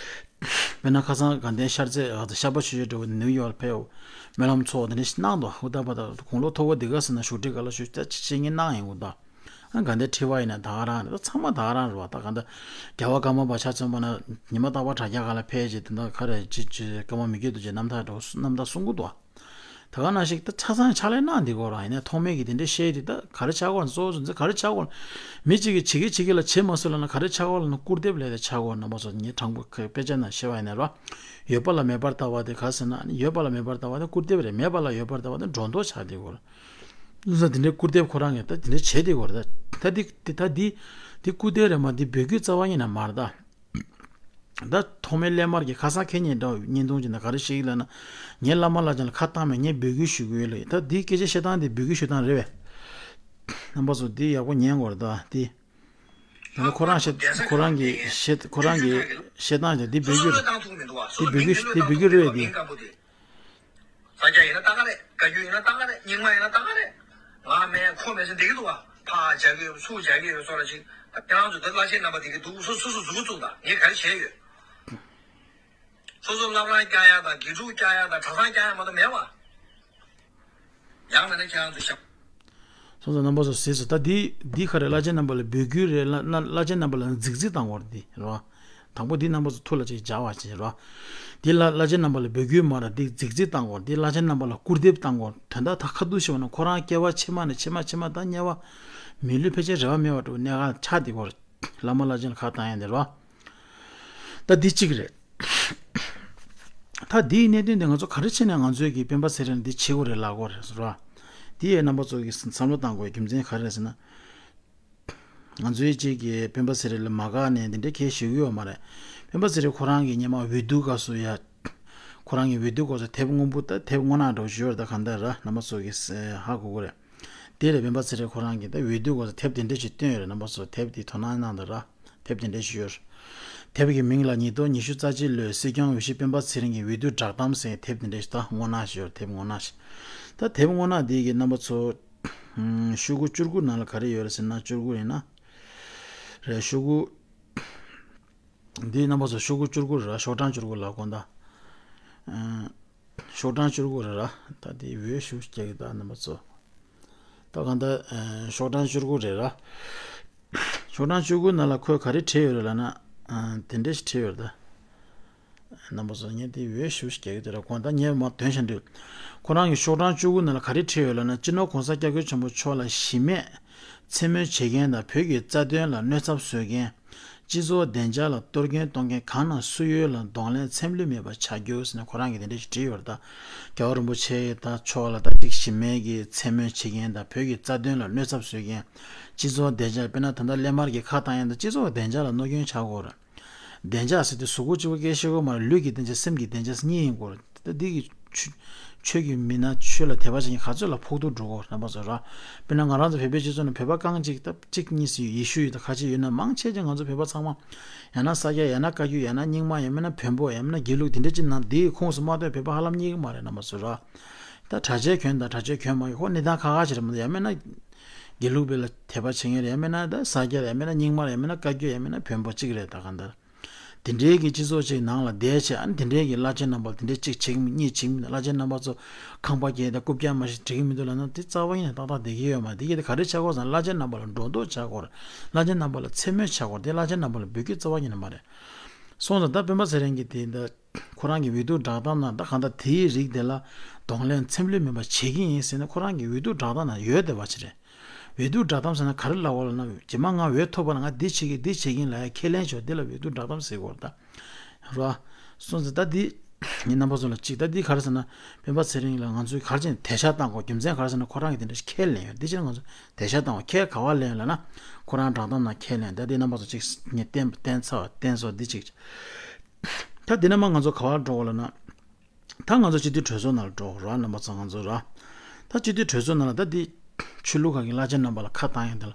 དཔེར་ན་ཁ་སང་དགའ་ལྡན་ཤར་རྩེ་ཨ་ཤར་པ་ཆོས་རྗེ་འདྲ་བོ་ནིའུ་ཡོག་ཕེབས། སྨོན་ལམ་ཚོགས་འདི་འདྲ་ཞིག་གནང་འདུག་ཧུར་ཐག་པ་དང་དགུང་ལོ་མཐོ་པོ་འདི་ག་ཟེར་ན་བཞུགས་ཁྲི་ག་ལ་བཞུགས། ད་ཅི་བྱེད་ངས་གནང་ཡིན་གོ་ད། ཨ་དགའ་ལྡན་ཁྲི་པ་ཡིན་ན་ད་ག་རང་རེད། ད་ཚང་མ་ད་ག་རང་རེད་བ། ད་ག་ད་རྒྱལ་བ་ཀརྨ་པ་ཆ་མཚོན་པ་ན་ཉི་མ་རྟག་པར་དྲ་རྒྱ་ག་ལ་ཕེབས་བྱས། དེ་འདྲ་ག་རེ་ཅི་ཅི་ཀརྨ་མི་བསྐྱོད་རྡོ་རྗེ་རྣམ་ཐར་འདྲ་བོ་རྣམ་ཐར་གསུང་གི་འདུག་ད་ག་ནང་བཞིན་ད་ཆ་ཚང་ཕྱག་ལས་གནང་འདི་གོ་རང་ཡིན་ན། ཐོག་མེད་ཀྱི་དེ་འདྲའི་བཤད་དེ་ད་ག་རེ་ཆགས་གོ་གཙོ་བོ་གཙོ་ག་རེ་ཆགས་གོ་མི་གཅིག་གིས་བྱེད་ཀྱི་བྱེད་ཀྱི་ལ་བྱེད་མ་སོང་ལབ་ན་ག་རེ་ཆགས་གོ་ལབ་ན། སྐུར་འདེབས་ལས་དེ་ཆགས་གོ་རྣམ་པ་ཚོ། ངས་དྲང་པོ་དཔེ་ཆ་ནང་བཤད་པ་ཡིན་ན་རོ། ཡོད་པ་ལ་མེད་པར་ལྟ་བ་དེ་ག་ཟེར་ན། ཡོད་པ་ལ་མེད་པར་ལྟ་བ་དེ་སྐུར་འདེབས་རེད། མེད་པ་ལ་ཡོད་པར་ལྟ་བ་དེ་སྒྲོ་འདོགས་ཆགས་དེ་གོ་ར། ས་དེ་འདྲའི་སྐུར་འདེབས་ཁོ་རང་གིས་ད་དེ་འདྲ་བྱེད་དེ་གོ་ར། ད་ད་དེ་དེ་ད་དེ་དེ་སྐུར་འདེབས་རེད་མ། དེ་འབོད་སྐུལ་རྩ་བ་ཉིད་ནས་མ་རེད་ད། ད་ཐོག་མའི་སླད་མར་གྱི་ཁ་སང་ཁེ་ཉིན་འདྲ་བརྙན་ཐུང་ཅིག་ནང་ག་རེ་བཤད་ཀྱི་ལབ་ན། ངས་བླ་མ་བླ་ཆེན་ལ་ཁ་བཏང་མེད། ངས་འབོད་སྐུལ་ཞུ་གི་ཡོད་ལབ། ད་འདི་སྐད་ཆ་བཤད་སྟངས་འདི་འབོད་སྐུལ་ཞུ་སྟངས་རེད་པས། རྣམ་པ་ཚོ་འདི་ཡག་པོ་ཉན་དགོས་རེད་ད་འདི། ད་ནི་ཁོ་རང་བཤད་ཁོ་རང་གི་བཤད་ཁོ་རང་གི་བཤད་སྟངས་ཀྱང་འདི་འབོད་སྐུལ་རེད། འདི་འབོད་སྐུལ་འདི་འབོད་སྐུལ་འདི་འབོད་སྐུལ་རེད་འདི། ས་སྐྱ་ཡིན་ན་ད་ག་རེད། བཀའ་བརྒྱུད་ཡིན་ན་ད་ག་རེད། རྙིང་མ་ཡིན་ན་ད་ག་རེད། ང་མེད་ཁོ་མེད་ཟེར་བསྡད་ཀྱི་འདུག་བ། ཕར་རྒྱག་གི་ཡོད། ཚུར་རྒྱག་གི་ཡོད་སོགས་ལ་ཅིག་ད་ཁྱེད་རང་ཚོ་འདི་བླ་ཆེན་རྣམ་པ་དེ་གི་འདུག་སོ་སོ་སོ་གཟུགས་བཙུགས་དང་། ངས་ག་རེ་བྱས་ཡོད། སོ་སོ་བླ་བྲང་བསྐྱང་ཡ་དང་དགེ་ཕྲུག་བསྐྱང་ཡ་དང་གྲྭ་ཚང་བསྐྱང་ཡ་མ་གཏོགས་མེད་བ། ཡང་མིན་ན་ཁྱེད་རང་ཚོ་ཞབས། སོ་སོ་རྣམ་པ་ཚོ་གཟིགས་སོ། ད་འདི་འདི་ག་རེ། བླ་ཆེན་རྣམ་པ་ལ་འབོད་སྐུལ་རེད། བླ་བླ་བླ་ཆེན་རྣམ་པ་ལ་རྫིག་རྫིག་བཏང་བར་འདི་རེད་བ། དང་པོ་འདི་རྣམ་པ་ཚོ་ཐུགས་ལ་ཅིག་འཇགས་པ་ཅིག་རེད་བ། འདི་བླ་བླ་ཆེན་རྣམ་པ་ལ་འབོད་སྐུལ་མ་རེད། འདི་རྫིག་རྫིག་བཏང་བར། འདི་བླ་ཆེན་རྣམ་པ་ལ་སྐུར་འདེབས་བཏང་བར། དོན་དག་ད་ཁ་ཐུག་ཞིག་བ་ན་ཁོ་རང་སྐྱེ་བ་ཕྱི་མ་ནས་ཕྱི་མ་ཕྱི་མ་ད་དམྱལ་བ་མི་ལུས་ཕལ་ཆེར་རེ་བ་མེད་པ་འགྲོ་གནད་འགག་ཆགས་འདི་གོ་རེད། བླ་མ་བླ་ཆེན་ལ་ཁ་བཏང་ཡ་འདི་རེད་བ། ད་འདི་གཅིག་རེད། ད་འདིའི་གནད་དོན་འདི་ང་ཚོ་ག་རེ་བྱས་ནས་ང་ཚོའི་གི་སྤེན་པ་ཚེ་རིང་འདི་བྱེད་དགོས་རེད་ལབ་དགོས་རེད་ཟེར་བ། འདི་ཡའི་རྣམ་པ་ཚོ་གི་བསམ་བློ་བཏང་དགོས་རྒྱུ་མཚན་ག་རེ་རེད་ཟེར་ན། ང་ཚོའི་གཅིག་གི་སྤེན་པ་ཚེ་རིང་ལ་མ་དགའ་ནས་འདི་འདྲའི་གལ་ཞིག་ཡོད་མ་རེད། སྤེན་པ་ཚེ་རིང་ཁོ་རང་གི་སྔོན་མ་འོས་བསྡུ་སྐབས་སུ་ཡ། ཁོ་རང་གི་འོས་བསྡུ་སྐབས་སུ་དེབ་སྔོན་པོ་ད་དེབ་སྔོ་ནག་འདྲ་བོ་ཞིག་ཡོད་རེད། ད་གང་ལྟར་ར་རྣམ་པ་ཚོ་གི་ཧ་གོ་གི་རེད། དེ་ལས་སྤེན་པ་ཚེ་རིང་ཁོ་རང་གིས་ད་འོས་བསྡུ་སྐབས་སུ་དེབ་དེ་འདྲ་ཞིག་བཏོན་ཡོད་རེད། རྣམ་པ་ཚོ་དེབ་དེ་དོ་སྣང་གནང་དང་ར། དེབ་དེ་འདྲ་ཞིག་ཡོད་རེད། དེབ་ཀྱི་མིང་ལ་ཉིས་སྟོང་ཉི་ཤུ་རྩ་གཅིག་ལོའི་སྲིད་སྐྱོང་འོས་གཞི་སྤེན་པ་ཚེ་རིང་གི་འོས་བསྡུ་བསྒྲགས་གཏམ་ཟེར་དེབ་དེ་འདྲ་ཞིག་ད་སྔོ་ནག་ཞིག་ཡོད་རེད། དེབ་སྔོ་ནག་ཞིག་ད་དེབ་སྔོ་ནག་དེ་གི་རྣམ་པ་ཚོ་ཤོག་གུ་བཅུ་དགུ་ནང་ལ་ག་རེ་ཡོད་རེད་ཟེར་ན། བཅུ་དགུ་ཡིན་ན་རེད། ཤོག་གུ་འདིའི་རྣམ་པ་ཚོ་ཤོག་གུ་བཅུ་དགུ་རེད་ར། ཤོག་གྲངས་བཅུ་དགུ་ལ་དགོངས་དག་ཤོག་གྲངས་བཅུ་དགུ་རེད་ར། ད་དེ་འོས་ཞུ་རྒྱག་གི་ད་རྣམ་པ་ཚོ། ད་གང་ལྟར་ཨ་ཤོག་གྲངས་བཅུ་དགུ་རེད་ར། ཤོག་གྲངས་བཅུ་དགུ་ནང་ལ་ཁོས་ག་རེ་བྲིས་ཡོད་རེད་ལབ་ན། ཨ་དེ་འདྲ་ཞིག་བྲིས་ཡོད་རེད་ད། རྣམ་པ་ཚོ་ངས་དེ་འོས་ཞུ་ཞིག་རྒྱག་གི་དེ་ར་དགོངས་དག་ངས་མར་འདོན་བྱ་འདུག་ཁོ་རང་གི་ཤོག་གྲངས་བཅུ་དགུ་ནང་ལ་ག་རེ་བྲིས་ཡོད་ལབ་ན། སྤྱི་ནོར་༸གོང་ས་༸སྐྱབས་མགོན་ཆེན་པོ་མཆོག་ལ་གཞི་མེད་མཚན་སྨོད་བྱེད་མཁན་དང་། བོད་ཀྱི་རྩ་དོན་ལ་གནོད་ཚབས་བཟོ་མཁན། སྤྱི་ཚོགས་བདེ་འཇགས་ལ་གཏོར་སྐྱོན་གཏོང་མཁན་གང་ན་སུ་ཡོད་ལ་གདོང་ལེན་འཚེམ་ལུས་མེད་པར་བྱ་རྒྱུ་ཟེར་ནས་ཁོ་རང་གིས་དེ་འདྲ་ཞིག་བྲིས་ཡོད་རེད་ད། རྒྱལ་བ་རིན་པོ་ཆེ་དང་མཆོག་ལ་ད་ཅིག་གཞི་མེད་ཀྱི་མཚན་སྨོད་བྱེད་མཁན་དང་། བོད་ཀྱི་རྩ་དོན་ལ་གནོད་ཚབས་བཟོ་མཁན། སྤྱི་ཚོགས་བདེ་འཇགས་དཔེར་ན་ད་ལྟ་སླད་མར་གྱི་ཁ་བཏང་ཡ་དང་སྤྱི་ཚོགས་བདེ་འཇགས་ལ་གནོད་སྐྱོན་བྱ་དགོས་རེད། བདེ་འཇགས་ཟེར་དུས་གཟུགས་པོ་གཅིག་པོ་སྐད་ཆ་བཤད་དགོས་མ་རེད། ལུས་ཀྱི་བདེ་འཇགས་སེམས་ཀྱི་བདེ་འཇགས་གཉིས་ཡིན་དགོས་རེད། ད་འདི་གི་ ཆོས་ཆོས་ཀྱི་མི་སྣ། ཆོས་ལ་དད་པ་བྱེད་མཁན་ག་ཚོད་ལ་ཕོག་ཐུག་འགྲོ་གོ་རྣམ་པ་ཚོ་ར། དཔེར་ན་ང་རང་ཚོ་བོད་པའི་སྤྱི་ཚོགས་ནང་བོད་པ་རྐང་གཅིག་ད་གཅིག་གཉིས་སུ་ཡེ་ཤུ་ཡོད་ད་ཁ་ཆེ་ཡོད་ན། མང་ཆེ་ཆེ་ང་ཚོ་བོད་པ་ཚང་མ་ཡང་ན་ས་སྐྱ། ཡང་ན་བཀའ་བརྒྱུད། ཡང་ན་རྙིང་མ། ཡང་མིན་ན་བོན་པོ། ཡང་མིན་ན་དགེ་ལུགས། དེ་འདྲ་ཅིག་ནང་དེའི་ཁོངས་སུ་མ་གཏོགས་བོད་པ་ཧ་ལམ་རྙེད་ཀྱི་མ་རེད་རྣམ་པ་ཚོ་ར། ད་གྲྭ་ཆས་གྱོན་དང་གྲྭ་ཆས་གྱོན་མ་གྱོན་ཁོ་གནས་སྟངས་ཁག་ཁག་ཅིག་རེད་མ་གཏོགས། ཡང་མིན་ན་དགེ་ལུགས་པའི་ལ་དད་པ་བྱེད་མཁན་རེད། ཡང་མིན་ན་ད་ས་སྐྱ་རེད། ཡང་མིན་ན་རྙིང་མ་རེད། ཡང་མིན་ན་བཀའ་བརྒྱུད། ཡང་མིན་ན་བོན་པོ་གཅིག་རེད། ད་གང་ལྟར་དེ་འདྲའི་གི་སྤྱི་ཚོགས་ཅིག་ནང་ལ་བསྡད་བྱས། ཨ་ནི་དེ་འདྲའི་གི་བླ་ཆེན་རྣམ་པ་ལ་དེ་འདྲའི་གཅིག་བྱེད་ཀྱི་མིན། གཉིས་བྱེད་ཀྱི་མིན། བླ་ཆེན་རྣམ་པ་ཚོ་ཁང་པ་བརྒྱབ་དང་རྐུབ་བཀྱག་མ་ཞིག་འགྲིག་གི་མི་འདུག་ལབ་ན་དེ་རྩ་བ་ཉིད་ནས་ཏག་ཏག་བསྡད་ཀྱི་ཡོད་མ་རེད། དེ་གི་དེ་ག་རེ་བྱ་དགོས་ཟེར་ན་བླ་ཆེན་རྣམ་པ་ལ་སྒྲོ་འདོགས་བྱ་དགོས་རེད། བླ་ཆེན་རྣམ་པ་ལ་མཚན་སྨོད་བྱ་དགོས་རེད། དེ་བླ་ཆེན་རྣམ་པ་ལ་འབོད་སྐུལ་རྩ་བ་ཉིད་ནས་མ་རེད། སོང་ཙང་ད་སྤེན་པ་ཚེ་རིང་གིས་དེ་འདྲ་ཁོ་རང་གི་འོས་བསྡུ་བསྒྲགས་གཏམ་ནང་ད་གང་ལྟར་དེའི་རིགས་དེ་ལ་གདོང་ལེན་འཚེམ་ལུས་མེད་པ་བྱེད་ཀྱི་ཡིན་ཟེར་ནས་ཁོ་རང་གི་འོས་བསྡུ་བསྒྲགས་གཏམ་ནང་ཡོད་བསྡད་པ་ཅིག་རེད། འོས་བསྡུ་བསྒྲགས་གཏམ་ཟེར་ན་ག་རེ་ལབ་དགོས་ལབ་ན། རྗེས་མ་ང་འོས་ཐོབ་པ་ན་ང་འདི་བྱེད་ཀྱི་འདི་བྱེད་ཀྱི་ཡིན་ལབ་ཡ་ཁས་ལེན་ཞོར་འདི་ལ་འོས་བསྡུ་བསྒྲགས་གཏམ་ཟེར་དགོས་རེད་ད། རེད་བ། སོང་ཙང་ད་འདི་ངས་རྣམ་པ་ཚོ་ལ་གཅིག་ད་འདི་ག་རེ་ཟེར་ན། སྤེན་པ་ཚེ་རིང་ལ་ང་ཚོས་ག་རེ་བྱས་ནས་དད་ཤགས་བཏང་དགོས། རྒྱུ་མཚན་ག་རེ་ཟེར་ན་ཁོ་རང་གིས་དེ་འདྲ་ཞིག་ཁས་ལེན་ཡོད། འདི་ཕྱིར་ང་ཚོ་དད་ཤགས་བཏང་བ་ཁས་ག་བ་ལེན་ཡོད་ལབ་ན། ཁོ་རང་བསྒྲགས་གཏམ་ནང་ཁས་ལེན། ད་འདི་རྣམ་པ་ཚོ་གཅིག་ངས་བསྟན་བསྟན་ཚར་བ་བསྟན་སོགས་འདི་གཅིག་ད་འདི་ནས་མར་ང་ཚོ་ག་བར་འགྲོ་དགོས་ལབ་ན། ད་ང་ཚོ་སྤྱི་འཐུས་གྲོས་ཚོགས་ནང་ལ་འགྲོ་དགོས་རེད་རྣམ་པ་ཚོ། ང་ཚོ་ར། ད་སྤྱི་འཐུས་གྲོས་ཚོགས་ནང་ལ་ད་འདི་ཆོས་ལུགས་ཁག་གི་བླ་ཆེན་རྣམ་པ་ལ་ཁ་བཏང་ཡོང་དེ་ལ་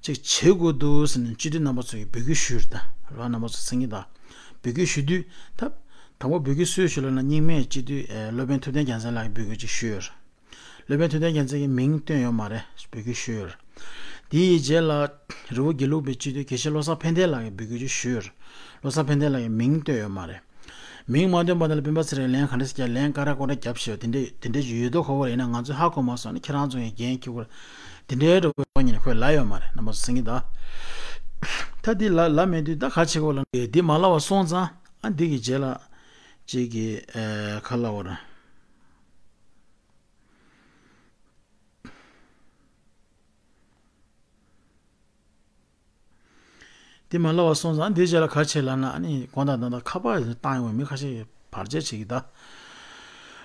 ཅིག་བྱེད་དགོས་འདུག་ཟེར་ནས་སྤྱི་འཐུས་རྣམ་པ་ཚོ་གིས་འབོད་སྐུལ་ཞུས་རེད་ད། ར་རྣམ་པ་ཚོ་སེང་གེ་ད། འབོད་སྐུལ་ཞུ་དུས་ད། དང་པོ་འབོད་སྐུལ་སུས་ཞུས་ལབ་ན། རྙིང་མའི་སྤྱི་འཐུས་ཨེ་སློབ་དཔོན་ཐུབ་བསྟན་རྒྱལ་མཚན་ལགས་ཀྱིས་འབོད་སྐུལ་ཅིག་ཞུས་ཡོད་རེད། སློབ་དཔོན་ཐུབ་བསྟན་རྒྱལ་མཚན་གྱིས་མིང་བཏོན་ཡོད་མ་རེད། འབོད་སྐུལ་ཞུས་ཡོད་རེད། དེའི་རྗེས་ལ་རི་བོ་དགེ་ལུགས་པའི་སྤྱི་འཐུས་དགེ་བཤེས་བློ་བཟང་ཕན་བདེ་ལགས་ཀྱིས་འབོད་སྐུལ་ཅིག་ཞུས་ཡོད་རེད། བློ་བཟང་ཕན་བདེ་ལགས་ཀྱིས་མིང་བཏོན་ཡོད་མ་རེད། མིང་མ་བཏོན་པ་དེ་ལ་སྤེན་པ་ཚེ་རིང་ལན་ག་འདྲ་ཞིག་བརྒྱབ། ལན་ཀ་ར་ཀོ་ར་བརྒྱབ་བཞག་དེ་འདྲས་དེ་འདྲས་ཞིག་ཡོད་དོ། ཁོ་བོ་ལ་ཡིན་ན་ང་ཚོས་ཧ་གོ་མ་སོང་ན་ཁྱེད་རང་ཚོ་ཡང་འགན་འཁྱེར་དགོས་རེད། དེ་འདྲའི་འགྲོ་བའི་ཉིན་ཁོས་ལབ་ཡོད་མ་རེད་རྣམ་པ་ཚོ་སེང་གེ་ད། ད་འདི་ལ་ལབ་མེད་དུས་ད་ག་བྱེད་དགོས་ལབ་ན། འདི་མ་ལབ་པ་སོང་ཙང་ཨ་འདི་གི་རྗེས་ལ་ཅིག་གི་ཨེ་ག་ལབ་དགོས་རེད། དེ་མ་ལབ་པ་སོང་ཙང་དེའི་རྗེས་ལ་ག་རེ་བྱས་ལབ་ན། ཨ་ནི་དགོང་དག་ད་ལྟ་ཁ་པར་བཏང་ཡོང་བའི་མི་ཁ་ཤས་ཀྱིས་བར་ཆད་བྱེད་ཀྱི་ད།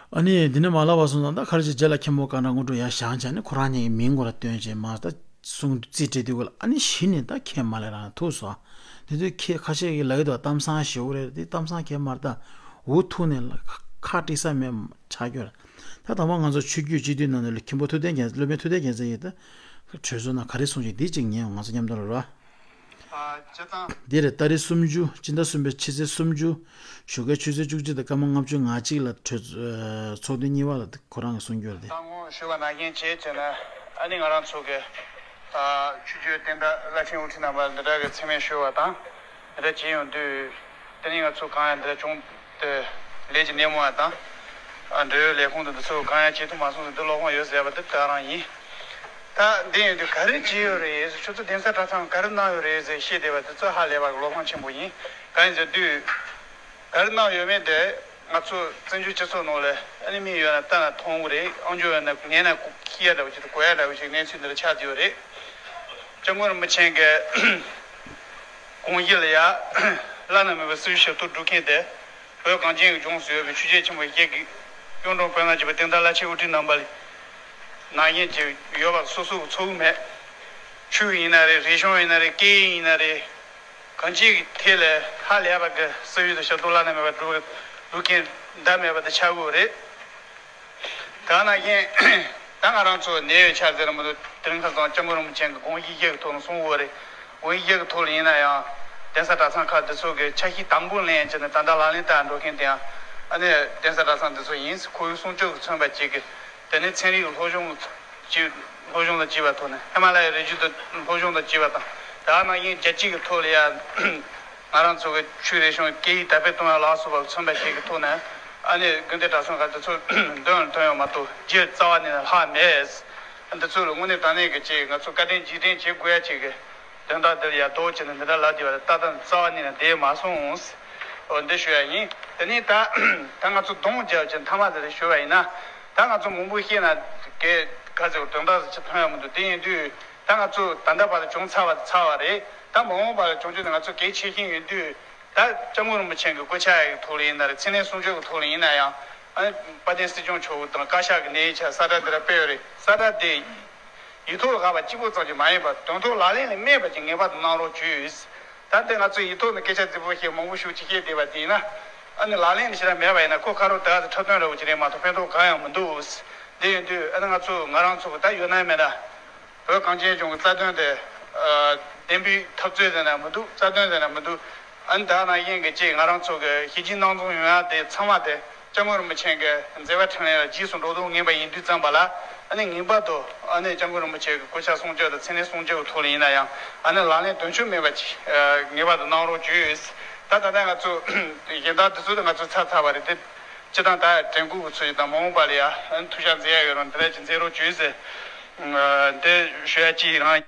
ཨ་ནི་དེ་ནས་མ་ལབ་པ་སོང་ཙང་ད་ག་རེ་བྱས། རྗེས་ལ་མཁན་པོ་ཀ་འདྲ་དངོས་གྲུབ་ཡར་བཞེངས་བྱས་ནས་ཁོ་རང་ཉིད་ཀྱི་མིང་མགོ་ལ་བཏོན་བྱས་མར་ད་གསུང་རྩིས་སྤྲད་དུས་སྐོར་ལ་ཨ་ནི་གཞི་ནས་ད་ཁས་མ་ལེན་རང་ཐུག་སོང་། དེ་དུས་ཁས་ཁ་ཤས་ཀྱིས་ལབ་ཀྱི་འདུག་གཏམ་བཟང་ཞེ་པོ་རེད། དེ་གཏམ་བཟང་ཁས་མ་རེད་ད། འུ་ཐུག་ནས་ལ་ཁ་ཁ་དཀྲིས་ས་མེད་ཆགས་ཀྱི་ཡོད་རེད། ད་དང་པོ་ང་ཚོ་ཆོས་བརྒྱུད་སྤྱི་འཐུས་ནང་ནས་མཁན་པོ་ཐུབ་བསྟན་རྒྱལ་སློབ་དཔོན་ཐུབ་བསྟན་རྒྱལ་མཚན་གྱིས་ད་གྲོས་ཚོགས་ནང་ག་རེ་གསུངས་ཀྱི་འདི་གཅིག་ཉན། ང་ཚོ་མཉམ་དུ་རོ། ཨ་སྤྱིར་བཏང་། འདི་རེད། ཏ་རིག་སུམ་ཅུ། སྤྱི་ཟླ་གསུམ་པའི་ཕྱི་ཚེས་སུམ་ཅུ། ཞོགས་ཀའི་ཆུ་ཚོད་བཅུ་གཅིག་དང་སྐར་མ་ལྔ་བཅུ་ང་གཅིག་ལ་གྲོས་ཚོགས་ཨ་ཚོགས་ཐེངས་གཉིས་པ་ལ་ཁོ་རང་གིས་གསུངས་རྒྱུ་རེད། དང་པོ་ཞུས་པ་ནང་བཞིན་བྱས་བྱས་ན་ཨ་ནི་ང་རང་ཚོ་གི་ཨ་ཆོས་བརྒྱུད་བསྟན་བདག་བླ་ཆེན་དབུ་ཁྲིད་རྣམ་པ་འདི་འདྲ་གི་མཚན་སྨད་ཞུས་པ་དང་། འདི་འདྲ་བྱས་ཡོང་དུས་དེ་ནི་ང་ཚོ་གང་ཡང་འདི་འདྲ་བྱུང་སྟེ་ལས་ཀྱི་སྣེ་མོ་བ་དང་། ཨ་འབྲེལ་ཡོད་ལས་ཁུངས་དང་འདི་ཚོ་གང་ཡང་བྱེད་ཐུབ་མ་སོང་ཟེར་འདི་བློ་ཕམ་ཡོད་ཟེར་བ་འདི་ད་རང་ཡིན། ད་འདི་ཡིན་དུས་ག་རེ་བྱས་ཡོད་རེད་ཟེར། ཁྱོད་ཚོ་གདན་ས་གྲྭ་ཚང་ག་རེ་གནང་ཡོད་རེད་ཟེར་བཤད་བསྡད་པ་དེ་ཚོ་ཧ་ལས་པ་བློ་ཕམ་ཆེན་པོ་ཡིན། གང་ཡིན་ཟེར་དུས། ག་རེ་གནང་ཡོད་མེད་དེ་ང་ཚོ་བཙན་བྱོལ་སྤྱི་ཚོགས་ནང་ལ་ཨ་ནི་མི་ཡོད་ན་ལྟ་ན་མཐོང་གི་རེད། ཨང་ཅོ་ཡོད་ན་ཉན་ན་ཤེས་ཡ་འདྲ་བོ་ཞིག་དང་གོ་ཡ་འདྲ་བོ་ཞིག་གནས་ཚུལ་འདི་ལ་ཆགས་བསྡད་ཡོད་རེད། སྐྱབས་མགོན་རིན་པོ་ཆེ་གི་དགོངས་གཞི་ལ་ཡ་བླ་ན་མེད་པའི་སྲིད་བྱུས་ཞབས་ཏོག་སྒྲུབ་མཁན་དེ། བོད་གངས་ཅན་གྱི་ལྗོངས་སུ་ཡོད་པའི་ཆོས་བརྒྱུད་ཆེན་པོ་བརྒྱད་ཀྱི་གཡུང་དྲུང་བོན་ལ་བཅས་པའི་བསྟན་བདག་བླ་ཆེན་དབུ་ཁྲིད་རྣམ་པ་ནང་བཞིན་གྱི་ཡོད་པ་སོ་སོ་གི་ཚོ་བོ་མེད། ཆོས་ཡིན་ན་རེད། རིག་གཞུང་ཡིན་ན་རེད། སྐད་ཡིག་ཡིན་ན་རེད། གང་ཅིའི་ཐད་ལ་ཧ་ལས་པ་གི་སྲིད་བྱུས་དང་ཞབས་ཏོག་བླ་ན་མེད་པ་སྒྲུབ་སྒྲུབ་མཁན་ཟླ་མེད་པ་དེ་ཆགས་ཀྱི་ཡོད་རེད། ད་ནང་བཞིན་ད་ང་རང་ཚོ་གནད་ཡོད་ཆ་ཟེར་མི་འདུག་དེ་རིང་ཁ་སང་སྐྱབས་མགོན་རིན་པོ་ཆེ་གི་དགོངས་གཞི་བཞི་གི་ཐོག་ནས་གསུངས་ཡོད་རེད། དགོངས་གཞི་བཞི་གི་ཐོག་ལ་ཡིན་ན་ཡང་གདན་ས་གྲྭ་ཚང་ཁག་འདི་ཚོ་གི་ཆ་ཤས་དང་པོ་ལེན་བྱས་ནས་ད་ལྟ་ལག་ལེན་བསྟར་འགྲོ་མཁན་དེ་ཡང་ཨ་ནི་གདན་ས་གྲྭ་ཚང་འདི་ཚོ་ཡིན། ཁོར་ཡུག་སྲུང་སྐྱོབ་ཀྱི་མཚོན་པ་བཅས་ཀྱི་དེ་ནས་ཚན་རིག་གི་སློབ་སྦྱོང་གི་ཅིག་སློབ་སྦྱོང་དང་བཅས་པ་ཐོག་ནས། ཧི་མ་ལ་ཡའི་རི་རྒྱུད་དུ་སློབ་སྦྱོང་དང་བཅས་པ་དང་། དེ་ནང་བཞིན་རྒྱལ་སྤྱི་གི་ཐོག་ལ་ཡང་ང་རང་ཚོ་གི་ཆོས་རིག་གཞུང་སྐད་ཡིག་དར་སྤེལ་གཏོང་ཡ་ལ་སོགས་པ་མཚོན་པ་བཅས་ཀྱི་ཐོག་ནས་ཨ་ནི་དགོན་སྡེ་གྲྭ་ཚང་ཁག་དེ་ཚོ་མདུན་ལ་ཐོན་ཡོད་མ་གཏོགས་རྒྱུ་རྩ་བ་ནས་ལྷག་མེད། འདི་ཚོ་ལ་དངོས་གནས་དྲང་གནས་ཀྱི་ཅིག་ང་ཚོ་བཀའ་དྲིན་རྗེས་དྲན་བྱེད་དགོས་ཡ་ཅིག་གི་དོན་དག་འདི་ལ་ཡ་རྡོག་གཅིག་ནས་འདི་འདྲ་ལབ་བསྡད་པ་ལ་ཏག་ཏག་རྩ་བ་ནས་ན་བསྡད་མ་སོང་། འོ་འདི་ཞུ་ཡ་ཡིན། དེ་ནས་ད་ད་ང་ཚོ་གདོང་བརྒྱབ་ཅིག་མཐའ་མ་དེ་ལ་ཞུ་བ་ཡིན་ན། ད་ང་ཚོ་མང་པོ་བཤད་ན་གལ་ག་ཚོད་དོན་དག་ཅིག་ཐོན་ཡ་མི་འདུག་དེ་ཡིན་དུས་ད་ང་ཚོ་ད་ལྟ་བར་དུ་བྱུང་ཚར་བ་དེ་ཚར་བ་རེད། ད་མ་འོངས་པ་ལ་བྱུང་རྒྱུ་ནི་ང་ཚོ་གལ་ཆེ་ཤོས་ཡིན་དུས། ད་སྐྱབས་མགོན་རིན་པོ་ཆེ་གི་སྐུ་ཕྱྭ་ཡི་ཐོག་ལ་ཡིན་ན་རེད། མཚན་ལྡན་གསུང་ཆོས་ཀྱི་ཐོག་ལ་ཡིན་ན་ཡང་། ཨ་ནི་དཔལ་ལྡན་སྲིད་སྐྱོང་མཆོག་དང་བཀའ་ཤག་གི་གནས་ཡིག་ཆ་ས་བཀྲ་འདི་ར་སྤེལ་ཡོད་རེད། ས་བཀྲ་དེ་ཡིག་ཐོག་ལ་དགག་པ་གཅིག་པོ་ཙམ་གྱིས་མ་ཡིན་པར་དོན་ཐོག་ལག་ལེན་ལ་སྨིན་པ་ཅིག་ངེས་པར་དུ་གནང་རོགས་བྱོས། ད་ལྟ་ང་ཚོ་ཡིག་ཐོག་ནས་སྐད་ཆ་རྫིག་པོ་བཤད་མང་པོ་ཞེ་ཅིག་བཤད་བསྡད་པ་དེ་ཡིན་ན། ཨ་ནི་ལག་ལེན་ཞེ་དྲག་མེད་པ་ཡིན་ན་ཁོ་ཁ་རོག་ད་འཁྲབ་སྟོན་འདྲ་བོ་ཅིག་རེད་མ་གཏོགས་ཕན་ཐོགས་གང་ཡང་མི་འདུག། དེ་ཡིན་དུས་ཨ་ནི་ང་ཚོ་ང་རང་ཚོ་གི་ད་ཡོད་ན་མེད་ན་བོད་གངས་ཅན་ལྗོངས་ཀྱི་རྩ་དོན་དེ་བདེན་པའི་འཐབ་རྩོད་ཟེར་ན་མི་འདུག། རྩ་དོན་ཟེར་ན་མི་འདུག། ཨ་ནི་ད་ནང་བཞིན་གྱི་ཅིག་ང་རང་ཚོ་གི་ཞི་བདེའི་སྣང་ཚུལ་ཡོང་ཡ་དེ་ཚང་མ་དེ་སྐྱབས་མགོན་རིན་པོ་ཆེ་གི་མཛད་པ་འཕྲིན་ལས་ལ་རྗེས་སུ་འགྲོ་དོན་ངེས་པ་ཡིན་དུས་ཙམ་པ་ལ་ཨ་ནི་ངེས་པར་དུ་ཨ་ནི་སྐྱབས་མགོན་རིན་པོ་ཆེ་གི་གོ་ཆ་སྲུང་སྐྱོབ་དང་མཚན་ལས་སྲུང་སྐྱོབ་ཀྱི་ཐོག་ལ་ཡིན་ན་ཡང་ཨ་ནི་ལག་ལེན་དོན་འཁྱོལ་མེད་པ་ཅིག་ངེས་པར་དུ་གནང་རོགས་བྱོས། ད་ད་ལྟ་ང་ཚོ་གཞན་དག་དེ་ཚོ་ལ་ང་ཚོ་ཚར་ཚར་བ་རེད་དེ། སྤྱི་བཏང་ད་དྲན་སྐུལ་གྱི་ཚུལ་དང་མ་འོངས་པ་ལ་ཡང་ཐུགས་ཞབས་མཛད་ཡ་ཡོད་རུང་འདི་འདྲ་ཅིག་མཛད་རོགས་བྱོས་ཟེར། འདི་ཞུ་ཡ་གཅིག་རང་།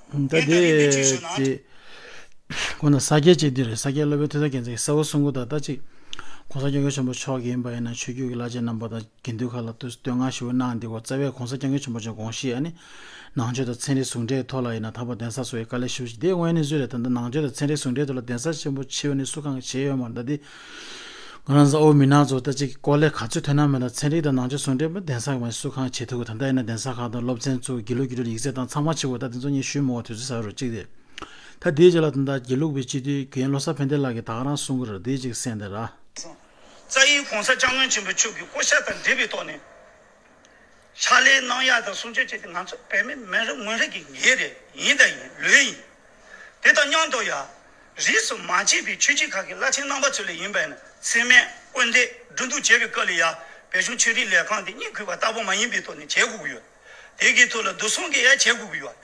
ད་དེ་དེ་ཁོ་ན་ས་སྐྱ་གཅིག་འདི་རེད། ས་སྐྱ་སློབ་དཔོན་ཐོས་བསམ་རྒྱལ་མཚན་གྱིས་གསལ་བོ་གསུང་གི་འདུག། ད་ཅིག་༸གོང་ས་༸སྐྱབས་མགོན་ཆེན་པོ་མཆོག་གིས་ཡིན་པ་ཡིན་ན་ཆོས་བརྒྱུད་ཀྱི་བླ་ཆེན་རྣམ་པ་དང་། དགེ་འདུན་ཁག་ལ་དུས་སུ་བསྟོད་བསྔགས་ཞུ་བ་གནང་འདི་གོ་རྩ་བའི་༸གོང་ས་༸སྐྱབས་མགོན་ཆེན་པོ་མཆོག་དགོངས་གཞི་ཨ་ནི་ནང་ཆོས་དང་ཚན་རིག་ཟུང་འབྲེལ་ཐོག་ལ་ཡིན་ན་ད་བར་གདན་ས་ཚོ་ཡི་དཀའ་ལས་ཞེ་པོ་ཅིག་དེ་དངོས་གནས་བཟོས་རེད། ད་ལྟ་ནང་ཆོས་དང་ཚན་རིག་ཟུང་འབྲེལ་ཐོག་ལ་གདན་ས་ཆེན་པོ་ཆེ་བ་ནི་སུ་གང་བྱས་ཡོད་མ་རེད། ད་དེ་ང་རང་ཚོ་ཨོ་མི་ནག་ཚོ་ད་ཅིག་ཀོ་ལེ་ག་ཚོད་ཐོན་ན་མེད་ན་ཚན་རིག་དང་ནང་ཆོས་ཟུང་འབྲེལ་མ་གདན་ས་མ་སུ་གང་བྱེད་ཐུབ་གི། ད་ལྟ་ཡིན་ན་གདན་ས་ཁག་དང་སློབ་ཚན་ཚོ་དགེ་ལུགས་དགེ་ལུགས་ཡིག་ཚད་དང་ཚང་མ་ཆེ་བོ་ད་དེ་ཚོ་ཉིད་ཞུས་མོ་དུས་ཚོད་ཟ་རུ་གཅིག་དེ། ད་དེའི་རྗེས་ལ་ད་ལྟ་དགེ་ལུགས་པའི་སྤྱི་འཐུས་རྒན་བློ་བཟང་ཕན་བདེ་ལགས་ཀྱིས་ད་ག་རང་གསུང་གི་རེད། དེའི་གཅིག་གསན་དེ་ར། རྩ་བའི་༸གོང་ས་༸སྐྱབས་མགོན་ཆེན་པོ་མཆོག་གི་བསྐོ་བཞག་དང་འབྲེལ་བའི་ཐོག་ནས་ཕྱག་ལས་གནང་ཡག་དང་སྲུང་སྐྱོབ་བྱས་ཏེ་ང་ཚོ་བོད་མི་མི་རེ་ངོ་རེ་གི་འགན་རེད། ཡིན་དང་ཡིན་ལོས་ཡིན། དེ་དང་མཉམ་དུ་ཡང་རིས་སུ་མ་ཆད་པའི་ཆོས་བརྒྱུད་ཁག་གི་བླ་ཆེན་རྣམ་པ་ཚོ་ལ་ཡིན་པ་ཡིན་ན་མཚན་སྨད་སྐུར་འདེབས་སྒྲིག་འཛུགས་བྱས་པའི་སྐབས་ལ་ཡང་བོད་གཞུང་ཆོས་རིག་ལས་ཁང་དེ་གཉིད་ཁུག་པ་ལྟ་བུ་མ་ཡིན་པའི་ཐོག་ནས་བྱེད་དགོས་ཀྱི་ཡོད། དེ་གའི་ཐོག་ལ་བསྡུ་གསུམ་གྱི་ཡང་བྱེད་དགོས་ཀྱི་ཡོད།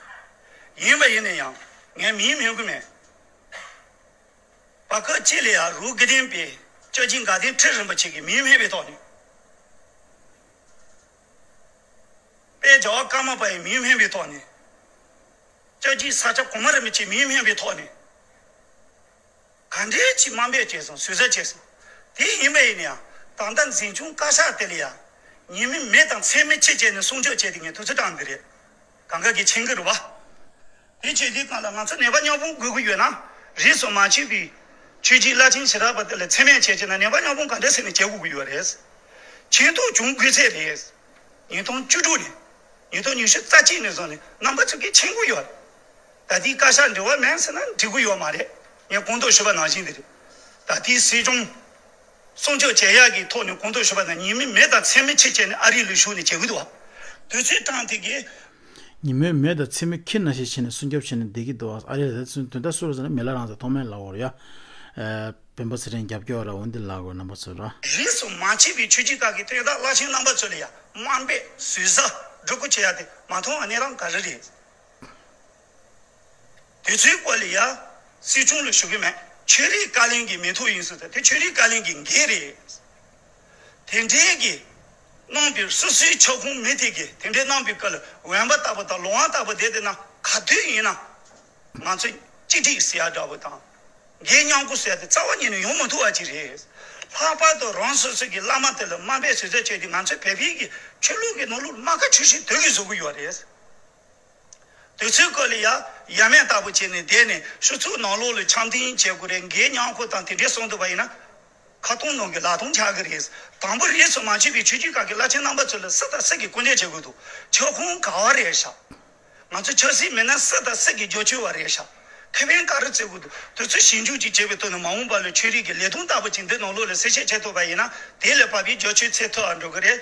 ཡིན་པ་ཡིན་ན་ཡང་ངས་མིང་སྨོས་ཀྱི་མེད། བར་སྐབས་གཅིག་ལ་ཡང་རུ་དགེ་ལྡན་པའི་སྐྱབས་རྗེ་དགའ་ལྡན་ཁྲི་རིན་པོ་ཆེ་གི་མིང་སྨོས་པའི་ཐོག་ནས། དཔལ་རྒྱལ་བ་ཀརྨ་པ་ཡི་མིང་སྨོས་པའི་ཐོག་ནས། སྐྱབས་རྗེ་ས་སྐྱ་གོང་མ་རིན་པོ་ཆེའི་མིང་སྨོས་པའི་ཐོག་ནས། ག་འདྲའི་ཅིག་དམའ་འབེབས་བྱས་སོང་། ཟུར་ཟ་བྱས་སོང་། དེ་ཡིན་པ་ཡིན་ན་ཡང་ད་ལྟ་འཛིན་སྐྱོང་བཀའ་ཤག་དེ་ལ་ཡང་ཉིན་མོའི་མེ་དང་མཚན་མོའི་ཆུ་བྱས་ནས་སྲུང་སྐྱོབ་བྱས་ཏེ་ངས་དུས་ཚོད་བཏང་གི་རེད། གང་ག་གི་ཆིང་གི་རུ་བ། དེ་བྱེད་དུས་སྒང་ལ་ང་ཚོ་ནད་པ་མཉམ་སྤུངས་དགོས་ཀྱི་ཡོད་ན། རིས་སུ་མ་ཆད་པའི་ཆོས་བརྒྱུད་བླ་ཆེན་ཞི་རགས་པ་དེ་ལ་མཚན་སྨད་བྱས་བྱས་ན་ནད་པ་མཉམ་སྤུངས་ག་འདྲ་ཟེར་ནས་བྱེད་དགོས་ཀྱི་ཡོད་རེད། ཆིང་ཐུག་བྱུང་དགོས་ཚད་རེད། ཉིས་སྟོང་བཅུ་དྲུག་ནས། ཉིས་སྟོང་ཉི་ཤུ་རྩ་གཅིག་ནས་བཟུང་ནས་རྣམ་པ་ཚོ་གིས་མཁྱེན་གྱི་ཡོད་རེད། ད་ལྟའི་བཀའ་ཤག་འབྲེལ་བ་མེད་ཟེར་ན་འགྲིག་གི་ཡོད་མ་རེད། ངས་གོང་དུ་ཞུས་པ་ནང་བཞིན་དེ་རེད། ད་ལྟའི་སྲིད་སྐྱོང་སྲུང་སྐྱོབ་བྱེད་ཡག་གི་ཐོག་ནས་གོང་དུ་ཞུས་པ་ནང་ཉིན་མོའི་མེ་དང་མཚན་མོའི་ཆུ་བྱས་ནས་ཨ་རི་ལ་བཞུགས་ནས་བྱེད་ཀྱི་འདུག་བ། དུས་ཚོད་བཏང་དེ་གས། ཉིན་མོའི་མེ་དང་མཚན་མོའི་ཁྱི་ནང་བཞིན་བྱས་ནས་སྲུང་སྐྱོབ་བྱས་ནས་བསྡད་ཀྱི་འདུག་བ། ཨ་རི་ལ་དེ་ཚོ་དོན་དག་སུ་རེད་ཟེར་ན་མི་ལ་རང་ཚོ་ཐོག་མེད་ལ་འོར་ཡ། སྤེན་པ་ཚེ་རིང་རྒྱབ་སྐྱོར་ར་འོན་ཏེ་ལ་འོར་རྣམ་པ་ཚོ་ར། རིས་སུ་མ་ཆད་པའི་ཆོས་བརྒྱུད་ཁག་གི་དོན་དག་བླ་ཆེན་རྣམ་པ་ཚོ་ལ་ཡ་དམའ་འབེབས་ཟུར་ཟ་སྒྲོ་སྐུར་བྱེད་ཡ་དེ་མ་མཐོང་བ་གནས་སྟངས་ག་རེ་རེད། དེ་ཚོའི་སྐོར་ལ་ཡ་སྲིད་སྐྱོང་ལ་ཞུ་གི་མེད། ཆོས་རིག་བཀའ་བློན་གྱི་མི་ཐུག་ཡིན་ཟེར་ཏེ་དེ་ཆོས་རིག་བཀའ་བློན་གྱི་འགན་རེད། དེ་འདྲའི་གི་གནང་པའི་སོ་སོའི་ཁྱབ་ཁོངས་མི་དེ་གི་དེ་འདྲའི་གནང་པའི་སྐབས་ལ་འོན་པ་ལྟ་བུ་དང་ལོང་བ་ལྟ་བུ་བསྡད་དེ་ན་ག་དུས་ཡིན་ན་ང་ཚོ་གཅིག་སྒྲིལ་ཟེར་ཡ་འདྲ་བོ་དང་། འགན་མཉམ་སྒུག་ཟེར་ཡ་དེ་རྩ་བ་ཉིད་ནས་ཡོང་མི་ཐུབ་པ་ཅིག་རེད། ལྷག་པར་དུ་རང་སོ་སོ་གི་བླ་མ་དེ་ལ་དམའ་འབེབས་ཟུར་ཟ་བྱས་ཏེ་ང་ཚོའི་བོད་པའི་གི་ཆོས་ལུགས་ཀྱི་ནང་ལོགས་ལ་རྨ་ཁ་ཆུ་ཤིང་དུག་གི་བཟོ་གི་ཡོད་རེད། དུས་ཚོད་སྐབས་ལ་ཡ་ཡ་མེད་ལྟ་བུ་བྱས་ནས་བསྡད་ནས་ཤོག་ཚུགས་ནང་ལོགས་ལ་འཆམ་མཐུན་བྱེད་དགོས་རེད། འགན་མཉམ་སྒུག་དང་དེ་འདྲའི་གསུང་ཐུབ་པ་ཡིན་ན། ཁ་སྟོང་ནང་གི་ལག་སྟོང་ཆགས་ཀྱི་རེད། དང་པོ་རིས་སུ་མ་ཆད་པའི་ཆོས་བརྒྱུད་ཁག་གི་བླ་ཆེན་རྣམ་པ་ཚོ་ལ་སུ་དང་སུ་གིས་སྐུར་འདེབས་བྱེད་དགོས་འདུག། ཁྱབ་ཁོངས་ག་བ་རེད་ཤག། ང་ཚོ་ཆབ་སྲིད་མི་སྣ་སུ་དང་སུ་གིས་རྒྱབ་སྐྱོར་བ་རེད་ཤག། ཁེ་ཕན་ག་རེ་བརྩི་དགོས་འདུག། དེ་ཚོ་ཞིབ་འཇུག་ཅིག་བྱས་པའི་ཐོག་ནས་མ་འོངས་པ་ལ་ཆོས་རིག་གི་ལས་དོན་ལྟ་བུ་ཅིག་འདི་ནང་ལོགས་ལ་གསལ་བཤད་བྱེད་ཐུབ་པ་ཡིན་ན་དེ་ལས་བབས་པའི་རྒྱབ་སྐྱོར་འཚོལ་ཐུབ་པ་འགྲོ་གི་རེད།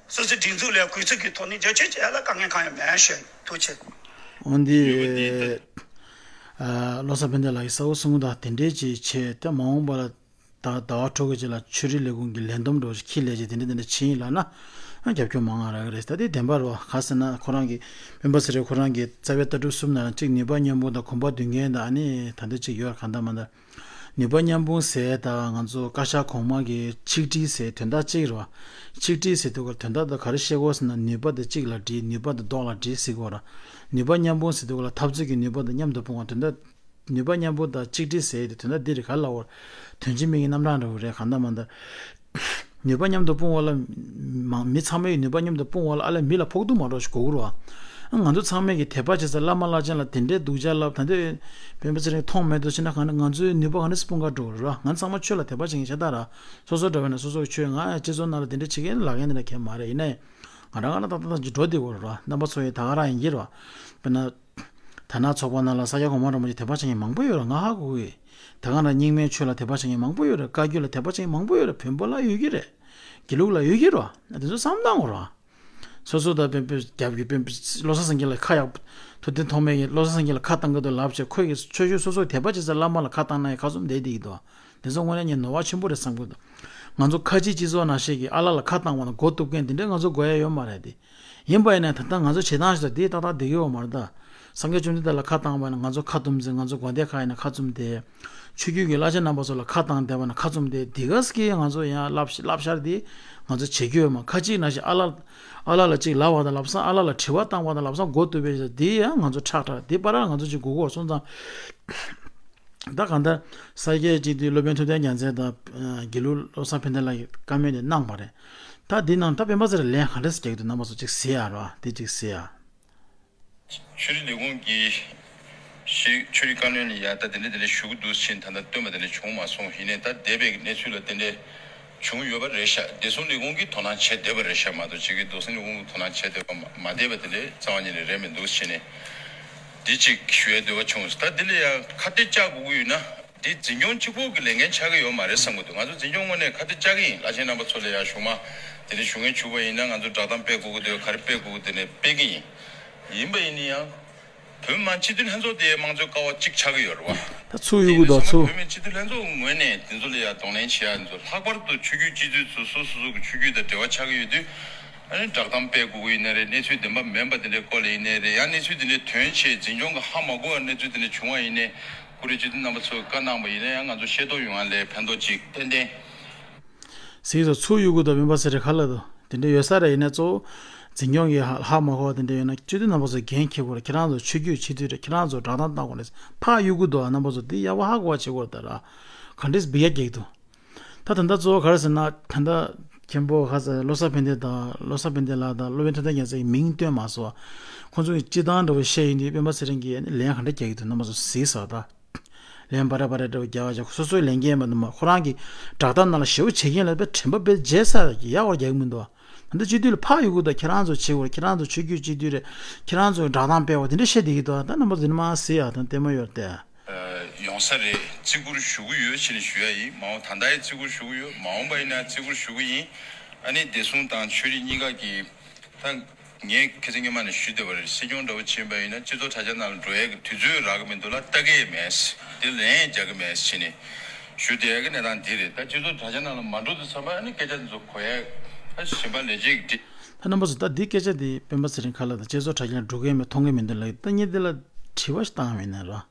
སོ་སོའི་སྒྲིག་འཛུགས་ལས་འགོ་ཚུགས་ཀྱི་ཐོག་ནས་རྒྱབ་སྐྱོར་བྱེད་ཡ་ལ་དཀའ་ངལ་གང་ཡང་མེད་ཞུ། ཐུགས་རྗེ་ཆེ། འོན་ཏེ། ཨ། བློ་བཟང་ཕན་བདེ་ལགས་ཀྱིས་གསལ་བོ་གསུངས་དང་དེ་འདྲའི་ཅིག་བྱས་ཏེ་མ་འོངས་པ་ལ་ད་ཟླ་བ་དྲུག་གི་རྗེས་ལ་ཆོས་རིག་ལས་ཁུངས་ཀྱི་ལས་བསྡོམས་འདྲ་བོ་ཞིག་འཁྱེར་ལས་ཀྱི་དེ་འདྲ་དེ་འདྲ་བྱས་ཡིན་ལབ་ན་རྒྱབ་སྐྱོར་མང་ང་རག་གི་རེད། ད་དེ་བདེན་པ་རེད་བ། ག་ཟེར་ན་ཁོ་རང་གི་སྤེན་པ་ཚེ་རིང་ཁོ་རང་གི་རྩ་བའི་ལྟ་གྲུབ་གསུམ་ནང་གཅིག་ནུས་པ་མཉམ་སྤུངས་དང་གོམ་པ་མདུན་འགེངས་དང་ཨ་ནི་ད་འདི་གཅིག་ཡོད་གང་ལྟར་མ་ལྟར། ནུས་པ་མཉམ་སྤུངས་ཟེར་དང་ང་ཚོ་བཀའ་ཤག་གོང་མ་གི་ཆིག་སྒྲིལ་ཟེར་དོན་དག་གཅིག་རེད་བ། ཆིག་སྒྲིལ་ཟེར་དུས་ཀ་དོན་དག་དེ་ག་རེ་བཤད་དགོས་ཟེར་ན་ནུས་པ་དེ་གཅིག་ལ་སྒྲིལ། ནུས་པ་དེ་རྡོག་ལ་སྒྲིལ་ཟེར་དགོས་ར། ནུས་པ་མཉམ་སྤུངས་ཟེར་དུས་ཀ་ལ་འཐབ་རྩོད་ཀྱི་ནུས་པ་དེ་མཉམ་དུ་སྤུངས་པ་དོན་དག་ནུས་པ་མཉམ་སྤུངས་དང་ཆིག་སྒྲིལ་ཟེར་དེ་དོན་དག་འདི་རེད། ག་ལ་བར་དོན་གཅིག་མིང་གི་རྣམ་གྲངས་འདྲ་བོ་རེད་གང་ལྟར་མ་ལྟར། ནུས་པ་མཉམ་དུ་སྤུངས་པ་ལ། མང་མི་ཚང་མའི་ནུས་པ་མཉམ་དུ་སྤུངས་པ་ལ་ཨ་ལས་མི་ལ་ཕོག་ཐུག་མ་འགྲོ་ཞིག་དགོས་ཀྱི་རེད་བ། ང་ཚོ་ཚང་མས་ཀྱི་དད་པ་བྱེད་ས་བླ་མ་བླ་ཆེན་ལ་དེ་འདྲའི་སྡུག་ཅག་ལབ་ད་འདི་སྤེན་པ་ཚེ་རིང་མཐོང་མེད་དུ་ཕྱིན་ན་གང་ནས་ང་ཚོའི་ནུས་པ་གང་ནས་སྤུངས་ག་འགྲོ་གི་རེད་བ། ང་ཚང་མ་ཆོས་ལ་དད་པ་བྱེད་མཁན་ཤ་སྟག་ར། སོ་སོ་འདྲ་བས་ན་སོ་སོ་གི་ཆོས། ང་ཡང་སྤྱི་ཚོགས་ནང་ལ་དེ་འདྲ་བྱེད་མཁན་ལབ་མཁན་དེ་འདྲ་གང་མ་རེད། ཡིན་ན་ཡང་ང་རང་ང་རང་ཏག་ཏག་ཏག་ཅིག་འགྲོ་བསྡད་ཀྱི་ཡོད་རེད་བ། རྣམ་པ་ཚོ་ཡི་ད་ག་རང་ཡིན་གྱི་རེད་བ། དཔེར་ན། ད་ དར་ནག་ཚོགས་པ་ནང་ལ་ས་སྐྱ་གོང་མ་རིན་པོ་ཆེ་དད་པ་བྱེད་མཁན་མང་པོ་ཡོད་རེད། ང་ཧ་གོ་གི། དེ་ག་ནང་རྙིང་མའི་ཆོས་ལ་དད་པ་བྱེད་མཁན་མང་པོ་ཡོད་རེད། བཀའ་བརྒྱུད་ལ་དད་པ་བྱེད་མཁན་མང་པོ་ཡོད་རེད། བོན་པོ་ལ་ཡོད་ཀྱི་རེད། དགེ་ལུགས་ལ་ཡོད་ཀྱི་རེད། དེ་ཚོ་བསམ་བློ་བཏང་དགོས་རེད། སོ་སོ་དང་བོན་པོ་རྒྱབ་ཀྱི་བོན་པོ་བློ་བཟང་སེང་གེ་ལ་ཁ་ཡག་ཐུབ་བསྟན་ཐོགས་མེད་ཀྱིས་བློ་བཟང་སེང་གེ་ལ་ཁ་བཏང་གི་འདུག་ལབ་བྱས། ཁོས་ཀྱི་ཆོས་ཞུ་སོ་སོ་དད་པ་བྱེད་སའི་བླ་མ་ལ་ཁ་བཏང་ན་ཡང་ཁ་བཙུམ་བསྡད་བསྡད་ཀྱི་འདུག་དེ་ཚོ་དངོས་གནས་ངས་ནོར་བ་ཆེན་པོ་རེད་བསམ་གྱི་འདུག་ང་ཚོ་ཁ་ཆེའི་སྤྱི་ཚོགས་ནང་བཞིན་གྱི་ཨ་ལ་ལ་ཁ་བཏང་བ་དང་མགོ་གཏུབ་མཁན་དེ་འདྲས་ང་ཚོ་དགོས་ཡ་ཡོད་མ་རེད་དེ། ཡིན་པ་ཡིན་ན་ད་ལྟ་ང་ཚོ་བྱེད་སྟངས་ཤིག་དང་དེ་ཏག་ཏག་བསྡད་ཀྱི་ཡོད་མ་རེད་ད། སངས་རྒྱས་བཅོམ་ལྡན་འདས་ལ་ཁ་བཏང་བ་ཡིན་ན་ང་ཚོ་ཁ་བཙུམ་ཟེར། ང་ཚོ་དགོན་སྡེ་ཁག་ཡིན་ན་ཁ་བཙུམ་བསྡད། ཆོས་བརྒྱུད་ཀྱི་བླ་ཆེན་རྣམ་པ་ཚོ་ལ་ཁ་བཏང་བསྡད་པ་ན་ཁ་བཙུམ་བསྡད། དེ་ག་ཟེ་གི་ང་ཚོ་ཡང་བསླབ་བསླབ་བྱ་དེ་ང་ཚོ་བྱེད་ཀྱི་ཡོད་མ། ཁ་ཅིག་ན་ཞིག་ཨ་ལ་ཨ་ལ་ལ་ཅིག་ལབ་པ་དང་ལབ་སང་ཨ་ལ་ལ་དྲི་བ་བཏང་བ་དང་ལབ་སང་མགོ་གཏུབ་པའི་དེ་ཡང་ང་ཚོ་ཁྲག་ཁྲག་དེ་བར་ང་ཚོ་ཅིག་སྒུག་དགོས་སོང་ཙང་། ད་གང་ལྟར་ས་སྐྱའི་སྤྱི་འཐུས་སློབ་དཔོན་ཐུབ་བསྟན་རྒྱལ་མཚན་དང་དགེ་ལུགས་བློ་བཟང་ཕན་བདེ་ལགས་ཀྱིས་བཀའ་མོལ་དེ་གནང་བ་རེད། ད་འདི་ནང་ད་སྤེན་པ་ཚེ་རིང་ལན་ག་འདྲས་རྒྱག་གི་འདུག་རྣམ་པ་ཚོ་ཅིག་གཟིགས་ཨ་རོ། དེ་ཅིག་གཟིགས་ཨ། ཆོས་རིག་ལས་ཁུངས་ཀྱི་ཤེས་ཆོས་རིག་བཀའ་བློན་ལ་ཡ་ད་དེ་འདྲ་དེ་འདྲ་ཞུ་གི་འདུག་ཕྱིན་ད་ལྟ་བཏོན་པ་དེ་འདྲ་བྱུང་མ་སོང་། ཡིན་ནའི་ད་འདས་པའི་གནས་ཚུལ་ལ་དེ་འདྲ་བྱུང་ཡོད་པ་རེད་ཤག་བདེ་སྲུང་ལས་ཁུངས་ཀྱིས་དོ་སྣང་བྱས་བསྡད་པ་རེད་ཤག་མ་གཏོགས་ཅིག་གིས་བདེ་སྲུང་ལས་ཁུངས་ཀྱིས་དོ་སྣང་བྱས་བསྡད་པ་མ་མ་བསྡད་པ་དེ་འདྲ་རྩ་བ་ཉིད་ནས་རེད་མི་འདུག་ཕྱིན་ནས་འདི་ཅིག་ཞུ་ཡ་འདོད་པ་བྱུང་། ད་འདི་ལ་ཡ་ཁ་གཏད་བཅག་དགོས་ཀྱི་ཡོད་ན། འདི་འཛིན་སྐྱོང་གཅིག་པོ་གི་ལས་འགན་ཆགས་ཀྱི་ཡོད་མ་རེད་བསམ་གྱི་འདུག་ང་ཚོ་འཛིན་སྐྱོང་ངོས་ནས་ཁ་གཏད་བཅག་གི་ཡིན། བླ་ཆེན་རྣམ་པ་ཚོ་ལ་ཡང་གཞུག་མ་དེ་འདྲ་ཞུ་མཁན་བྱུང་བ་ཡིན་ན་ང་ཚོ་བསྒྲགས་གཏམ་སྤེལ་དགོས་ཀྱི་འདུག་ག་རེ་སྤེལ་དགོས་ཀྱི་འདུག་ནས་སྤེལ་གྱི་ཡིན། ཡིན་པ་ཡིན་ན་ཡང་བོད་མི་མང་སྤྱི་འཐུས་ལྷན་ཚོགས་དེ་དམངས་གཙོའི་ཀ་བ་གཅིག་ཆགས་ཀྱི་ཡོད་རེད་བ། ད་ཚུར་གཡུག་གི་འདུག་ཚུར། བོད་མི་སྤྱི་འཐུས་ལྷན་ཚོགས་ངོས་ནས་དེ་ཚོ་ལ་ཡང་གདོང་ལེན་བྱེད་ཡ་ཚོ་ལྷག་པར་དུ་ཆོས་བརྒྱུད་སྤྱི་འཐུས་ཚོ་སོ་སོ་སོ་གི་ཆོས་བརྒྱུད་དང་འབྲེལ་བ་ཆགས་ཀྱི་ཡོད་དུས། ཨ་ནི་བསྒྲགས་གཏམ་སྤེལ་དགོས་ཀྱི་ཡིན་ནའི་རེད། གནས་ཚུལ་བདེན་པ་མིན་པ་དེ་འདྲའི་སྐོར་ལ་ཡིན་ནའི་རེད། ཡང་གནས་ཚུལ་དེ་འདྲའི་དོན་ཆེ་འཛིན་སྐྱོང་གི་ཧ་མ་གོ་བའི་གནས་ཚུལ་དེ་འདྲ་བྱུང་བ་ཡིན་ནའི་བཀུར་འོས་སྤྱི་འཐུས་རྣམ་པ་ཚོས་བཀའ་གནང་བ་ཡིན་ན་ཡང་ང་ཚོ་ཤེས་རྟོགས་ཡོང་བ་ལས་ཕན་ཐོགས་ཅིག་ཏན་ཏན། སྲིད་ཚོགས་ཚུར་གཡུག་གི་འདུག་སྤེན་པ་ཚེ་རིང་ཁ་ལ་འདུག་དེ་འདྲ་ཡོད་ས་རེད། ཡིན་ན་གཙོ་བོ་འཛིན་སྐྱོང་གི་ཧ་ཧ་མ་གོ་བ་དེ་འདྲ་ཡོད་ན་སྤྱི་འཐུས་རྣམ་པ་ཚོས་འགན་འཁྱེར་དགོས་རེད། ཁྱེད་རང་ཚོ་ཆོས་བརྒྱུད་སྤྱི་འཐུས་རེད། ཁྱེད་རང་ཚོ་བསྒྲགས་གཏམ་བཏང་དགོས་རེད། ཕར་གཡུག་གི་འདུག་རྣམ་པ་ཚོ་འདི་ཡག་པོ་ཧ་གོ་བ་བྱེད་དགོས་རེད། ད་ར་ག་འདྲས་སྦི་ཡ་རྒྱག་གི་འདུག་ད་ད་ལྟ་གཙོ་བོ་ག་རེ་ཟེར་ན། ད་ལྟ་མཁན་པོ་ཁ་ས་བློ་བཟང་ཕན་བདེ་དང་། བློ་བཟང་ཕན་བདེ་ལགས་དང་སློབ་དཔོན་ཐུབ་བསྟན་རྒྱལ་མཚན་གྱི་མིང་བཏོན་མ་སོང་། ཁོང་ཚོ་གི་སྤྱི་བཏང་འདྲ་བོ་བཤད་ཡིན་དུས་སྤེན་པ་ཚེ་རིང་གིས་ལན་ག་འདྲ་རྒྱག་གི་འདུག་རྣམ་པ་ཚོ་གཟིགས་ས། ད་ལན་བ་ར་བ་ར་འདྲ་བོ་རྒྱག་བ་བྱ། སོ་སོའི་ལས་འགན་མ་གཏོགས་མ་ཁོ་རང་གི་བསྒྲགས་གཏམ་ནང་ལ་ཞེ་པོ་བྱེད་མཁན་ལ་དཔེ་དྲན་པ་དཔེ་བརྗེད་ས་ཡག་པར་རྒྱག་གི་མི་འདུག་ད་ལྟ་སྤྱི་འཐུས་ལ་ཕར་གཡུག་གི་འདུག་ཁྱེད་རང་ཚོ་བྱེད་དགོས། ཁྱེད་རང་ཚོ་ཆོས་བརྒྱུད་སྤྱི་འཐུས་རེད། ཁྱེད་རང་ཚོ་བསྒྲགས་གཏམ་སྤེལ་བ་དེ་འདྲ་བཤད་བསྡད་ཀྱི་འདུག་ད་རྣམ་པ་ཚོ་དེ་འདྲ་མ་གཟིགས་ཨ། ད་ལྟད་མོ་ཡོད་རེད་དེ། ཡོང་ས་རེད། བརྩི་བཀུར་ཞུ་གི་ཡོད་ཕྱིན་ཞུ་ཡ་ཡིན། མ་འོངས་ད་ལྟ་ཡང་བརྩི་བཀུར་ཞུ་གི་ཡོད། མ་འོངས་པ་ཡིན་ན་བརྩི་བཀུར་ཞུ་གི་ཡིན། ཨ་ནི་བདེ་སྲུང་དང་ཆོས་རིག་གཉིས་ཀ་གི་ད་ངས་ཁ་སང་སྔོན་མ་ནས་ཞུས་བསྡད་པ་རེད། སྲིད་སྐྱོང་འདྲ་བོ་ཕྱིན་པ་ཡིན་ན་སྤྱི་ཚོགས་དྲ་རྒྱ་ནང་ལ་འགྲོ་ཡ་གི་དུས་ཚོད་རག་གི་མི་འདུག་ལ། ལྟ་གི་མེད། དེ་ལན་རྒྱག་གི་མེད་ཕྱིན་ནས་ཞུ་བསྡད་ཡ་གི་གནས་སྟངས་འདི་རེད། ད་སྤྱི་ཚོགས་དྲ་རྒྱ་ནང་ལ་མ་འགྲོ་དུས་ཙམ་པ་ཨ་ནི་སྐད་ཆ་འདི་ཚོ་གོ་ཡ་ད་གཞན་པ་ལས་བྱེད་ཀྱི་ད་རྣམ་པ་ཚོ་ད་འདི་སྐད་ཆ་འདི་སྤེན་པ་ཚེ་རིང་ཁ་ལ་ད་སྤྱི་ཚོགས་དྲ་རྒྱ་ནང་འགྲོ་གི་མེད་མཐོང་གི་མི་འདུག་ལ། ད་ངས་འདི་ལ་དྲི་བ་ཞིག་བཏང་བ་ཡིན་ན་ར།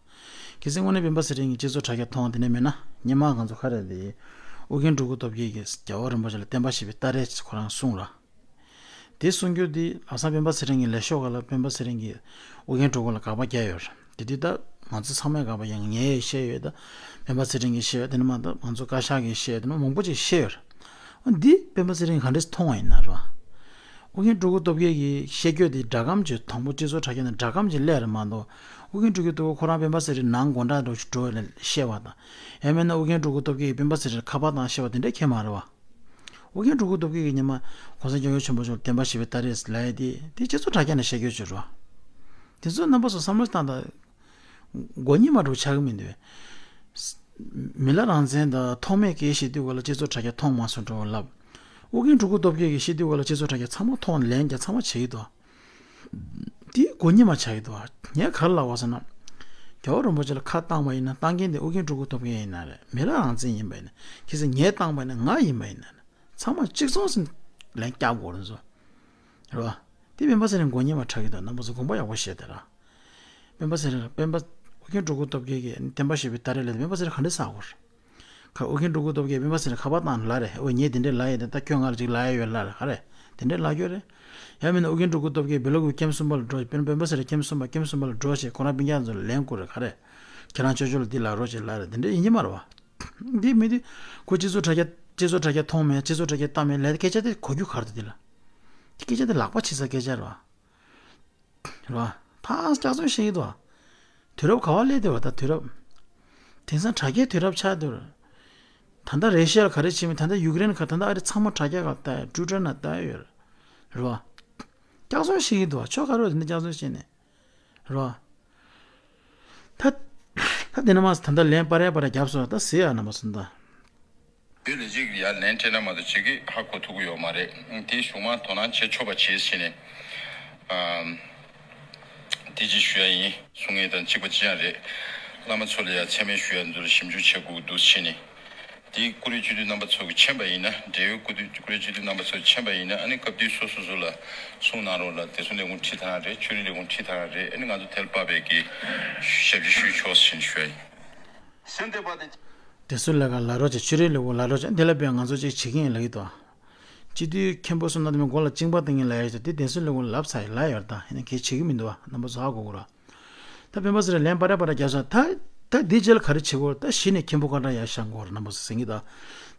གལ་སྲིད་དངོས་གནས་སྤེན་པ་ཚེ་རིང་གིས་སྤྱི་ཚོགས་དྲ་རྒྱ་མཐོང་བ་དེ་འདྲ་མེད་ན། སྔོན་མ་ང་ཚོ་ག་རེ་རེད། ཨོ་རྒྱན་སྤྲུལ་སྐུ་སྟོབས་རྒྱལ་གྱིས་རྒྱལ་བ་རིན་པོ་ཆེ་ལ་བསྟན་པ་བཞི་པའི་སྟ་རེ་ཁོ་རང་གསུངས་ར། དེ་གསུང་རྒྱུ་དེ་ལམ་སང་སྤེན་པ་ཚེ་རིང་གི་ལས་ཤོག་ག་ལ་སྤེན་པ་ཚེ་རིང་གིས་ཨོ་རྒྱན་སྤྲུལ་སྐུ་ལ་དགག་པ་བརྒྱབ་ཡོད་རེད། དེ་དུས་ད་ང་ཚོ་ཚང་མས་དགག་པ་ཡང་ངས་བཤད་ཡོད། ད་སྤེན་པ་ཚེ་རིང་གིས་བཤད་ཡོད། དེ་ནི་མ་གཏོགས་ང་ཚོ་བཀའ་ཤག་གིས་བཤད་ཡོད། དེ་ནི་མང་པོ་ཅིག་བཤད་ཡོད་རེད། འདི་སྤེན་པ་ཚེ་རིང་ག་འདྲས་མཐོང་བ་ཡིན་ན་ར། ཨོ་རྒྱན་སྤྲུལ་སྐུ་སྟོབས་རྒྱལ་གྱིས་བཤད་རྒྱུ་དེ་སྒྲ་སྒམ་གྱི་དང་པོ་སྤྱི་ཚོགས་དྲ་རྒྱ་ནས་སྒྲ་སྒམ་གྱི་སླད་རེད་མ་གཏོགས། ཨོ་རྒྱན་སྤྲུལ་སྐུ་སྟོབས་རྒྱལ་ཁོ་རང་སྤེན་པ་ཚེ་རིང་ནང་དགོང་དག་འདྲ་བོ་ཞིག་འགྲོ་ནས་བཤད་པ་དང་། ཡང་མིན་ན་ཨོ་རྒྱན་སྤྲུལ་སྐུ་སྟོབས་རྒྱལ་གྱིས་སྤེན་པ་ཚེ་རིང་ཁ་པར་བཏང་བཤད་པ་དེ་འདྲ་ཁྱད་མ་རེད་བ། ཨོ་རྒྱན་སྤྲུལ་སྐུ་སྟོབས་རྒྱལ་གྱིས་སྔོན་མ་༸གོང་ས་༸སྐྱབས་མགོན་ཆེན་པོ་མཆོག་ལ་བསྟན་པ་བཞི་པའི་སྟ་རེ་ལབ་ཡ་དེ་དེ་སྤྱི་ཚོགས་དྲ་རྒྱ་ནས་བཤད་རྒྱུ་ཅིག་རེད་བ། དེ་ཚོ་རྣམ་པ་ཚོ་བསམ་བློ་བཏང་དང་། མགོ་གཉིས་མ་འགྲོ་ཆགས་ཀྱི་མི་འདུག་མི་ལ་རང་བཙན་དང་ཐོགས་མེད་ཀྱིས་བཤད་དུས་ག་ལ་སྤྱི་ཚོགས་དྲ་རྒྱ་མཐོང་མ་སོང་འགྲོ་ལབ། ཨོ་རྒྱན་སྤྲུལ་སྐུ་སྟོབས་རྒྱལ་གྱིས་བཤད་དུས་ག་ལ་སྤྱི་ཚོགས་དྲ་རྒྱ་ཚང་མ་མཐོང་ལན་རྒྱག་ཚང་མ་བྱེད་ཀྱི་འདུག་དེ་མགོ་གཉིས་མ་ཆགས་ཀྱི་འདུག་ངས་ག་རེ་ལབ་པ་ཟེར་ན། རྒྱལ་བ་རིན་པོ་ཆེ་ལ་ཁ་བཏང་བ་ཡིན་ན་བཏང་མཁན་དེ་ཨོ་རྒྱན་སྤྲུལ་སྐུ་སྟོབས་རྒྱལ་ཡིན་ན་རེད། མི་ལ་རང་བཙན་ཡིན་པ་ཡིན་ན། གལ་སྲིད་ངས་བཏང་བ་ཡིན་ན། ང་ཡིན་པ་ཡིན་ན། ཚང་མ་གཅིག་མཚུངས་སུ་ལན་རྒྱག་དགོས་རེད་ཟེར། རེད་བ། དེ་སྤེན་པ་ཚེ་རིང་མགོ་གཉིས་མ་ཆགས་ཀྱི་འདུག་རྣམ་པ་ཚོ་དགོངས་པ་ཡག་པོ་བཞེས་དེ་ར། སྤེན་པ་ཚེ་རིང་སྤེན་པ་ཨོ་རྒྱན་སྤྲུལ་སྐུ་སྟོབས་རྒྱལ་གྱིས་བསྟན་པ་བཞི་པའི་སྟ་རེ་ལབ་དེ་སྤེན་པ་ཚེ་རིང་ག་འདྲས་ཟ་དགོས་རེད། ཁ་ཨོ་རྒྱན་སྤྲུལ་སྐུ་སྟོབས་རྒྱལ་སྤེན་པ་ཚེ་རིང་ཁ་པར་བཏང་ལབ་རེད། ཨོ་ངས་དེ་འདྲས་ལབ་ཡོད་དེ། ད་ཁྱོད་ང་ལ་ཅིག་ལབ་ཡ་ཡོད་ལབ་རེད། ག་རེ་དེ་འདྲས་ལབ་རྒྱུ་རེད། ཡང་མིན་ན་ཨོ་རྒྱན་སྤྲུལ་སྐུ་སྟོབས་རྒྱལ་བེ་ལོ་ཀི་ཀེམ་གསུམ་པ་ལ་འགྲོ། སྤེན་པ་སྤེན་པ་ཚེ་རིང་ཀེམ་གསུམ་པ་ཀེམ་གསུམ་པ་ལ་འགྲོ་ཞེས་ཁོ་རང་སྤུན་ཀྱག་ཚོ་ལ་ལན་བསྐུར་རེད། ག་རེ་ཁྱེད་རང་ཅོ་ཅོ་ལ་འདི་ལབ་རོགས་བྱེད་ལབ་རེད། དེ་འདྲས་ཡིན་གྱི་མ་རེད་བ། འདི་མི་འདི་ཁོ་སྤྱི་ཚོགས་དྲ་རྒྱ་སྤྱི་ཚོགས་དྲ་རྒྱ་མཐོང་མེད། སྤྱི་ཚོགས་དྲ་རྒྱ་ལྟ་མེད་ལབ་དེ་སྐད་ཆ་དེ་གོ་རྒྱུ་ག་རེ་འདུག་དེ་ལ། དེ་སྐད་ཆ་དེ་ལག་པ་འཆི་ས་སྐད་ཆ་རེད་བ། རེད་བ། ཕར་སྐྱག་རྫུན་བཤད་ཀྱི་འདུག་བ། དུས་རབས་ག་བ་སླེབས་བསྡད་པ་ད་དུས་རབས། དེང་སང་དྲ་རྒྱའི་དུས་རབས་ཆགས་འདུག་ད་ལྟ་རེ་ཤི་ཡ་ལ་ག་རེ་བྱེད་མིན། ད་ལྟ་ཡུཀ་རེན་ག་ད་ལྟ་ཨ་རི་ཚང་མ་དྲ་རྒྱ་ག་ལྟ་ཡ་ཊུ་ཝི་ཊར་ནང་ལྟ་ཡ་ཡོད་རེད། རེད་བ། སྐྱག་རྫུན་བཤད་ཀྱི་འདུག་བ། ཆོ་ག་རེ་བ་དེ་འདྲ་སྐྱག་རྫུན་བཤད་ནས། རེད་བ། ད་ད་དེ་ན་མ་ད་ལྟ་ལན་པར་རེ་པར་རྒྱབ་སོང་། ད་ཟེར་ཡ་ན་མ་སོང་ད། དེ་ལས་ཅིག་ཡར་ལན་སྤྲད་ན་མ་གཏོགས་ཅིག་གིས་ཧ་གོ་ཐུབ་ཀྱི་ཡོད་མ་རེད། དེ་གཞུག་མ་དོ་སྣང་བྱེད་ཆོག་པ་བྱེད་ཟེར་ནས། ཨམ། དེ་ཅིག་ཞུ་ཡ་ཡིན། གསུང་མཁན་དང་གཅིག་པ་གཅིག་རྐྱང་རེད། བླ་མ་ཚོ་ལ་ཡ་མཚན་སྨད་ཞུ་ཡ་འདུག་ཞིབ་འཇུག་བྱེད་དགོས་ཀྱི་འདུག་ཟེར་ནས། དེ་ཀུ་རེ་སྤྱི་འཐུས་རྣམ་པ་ཚོ་གིས་མཁྱེན་པ་ཡིན་ན། འབྲེལ་ཡོད་ཀུ་རེ་ཀུ་རེ་སྤྱི་འཐུས་རྣམ་པ་ཚོ་མཁྱེན་པ་ཡིན་ན། ཨ་ནི་སྐབས་དུས་སོ་སོ་སོ་ལ་གསུང་གནང་རོགས་ལ། བདེ་སྲུང་ལས་ཁུངས་ཁྲིད་ཐག་རང་རེད། ཆོས་རིག་ལས་ཁུངས་ཁྲིད་ཐག་རང་རེད། ཨ་ནི་ང་ཚོ་དེ་ལ་དཔག་པའི་གི་ཞབས་ཕྱི་ཞུས་ཆོག་ཟེར་ཞུ་ཡ་ཡིན། གཞན་དེ་པ་དེ། བདེ་སྲུང་ལས་ཁང་ལ་རོགས་བྱེད། ཆོས་རིག་ལས་ཁུངས་ལ་རོགས་བྱེད། འདི་ལ་དཔེ་ང་ཚོ་ཅིག་བྱེད་ཀྱི་ཡིན་ལབ་ཀྱི་འདུག་སྤྱི་འཐུས་མཁན་པོ་གསུམ་ན་དེ་མོ་མགོ་ལ་གཅིན་པ་བཏང་གིན་ལབ་ཡ་ཞིག་དེ་བདེ་སྲུང་ལས་ཁུངས་ལབ་ཚར་ཡིན་ལབ་ཡོད་རེད། ད་ཡིན་ན་གལ་བྱེད་ཀྱི་མི་འདུག་བ། རྣམ་པ་ཚོ་ཧ་གོ་དགོས་ར། ད་སྤེན་པ་ཚེ་རིང་ལན་པར་རེ་པར་རྒྱབ་སོང་། ད་ད་འདི་རྗེས་ལ་ག་རེ་བྱེད་དགོས་རེད། ད་གཞི་ནས་མཁན་པོ་ཀ་ཊ་ཡར་བཞེངས་དགོས་རེད། རྣམ་པ་ཚོ་ཟེར་གྱི་ད།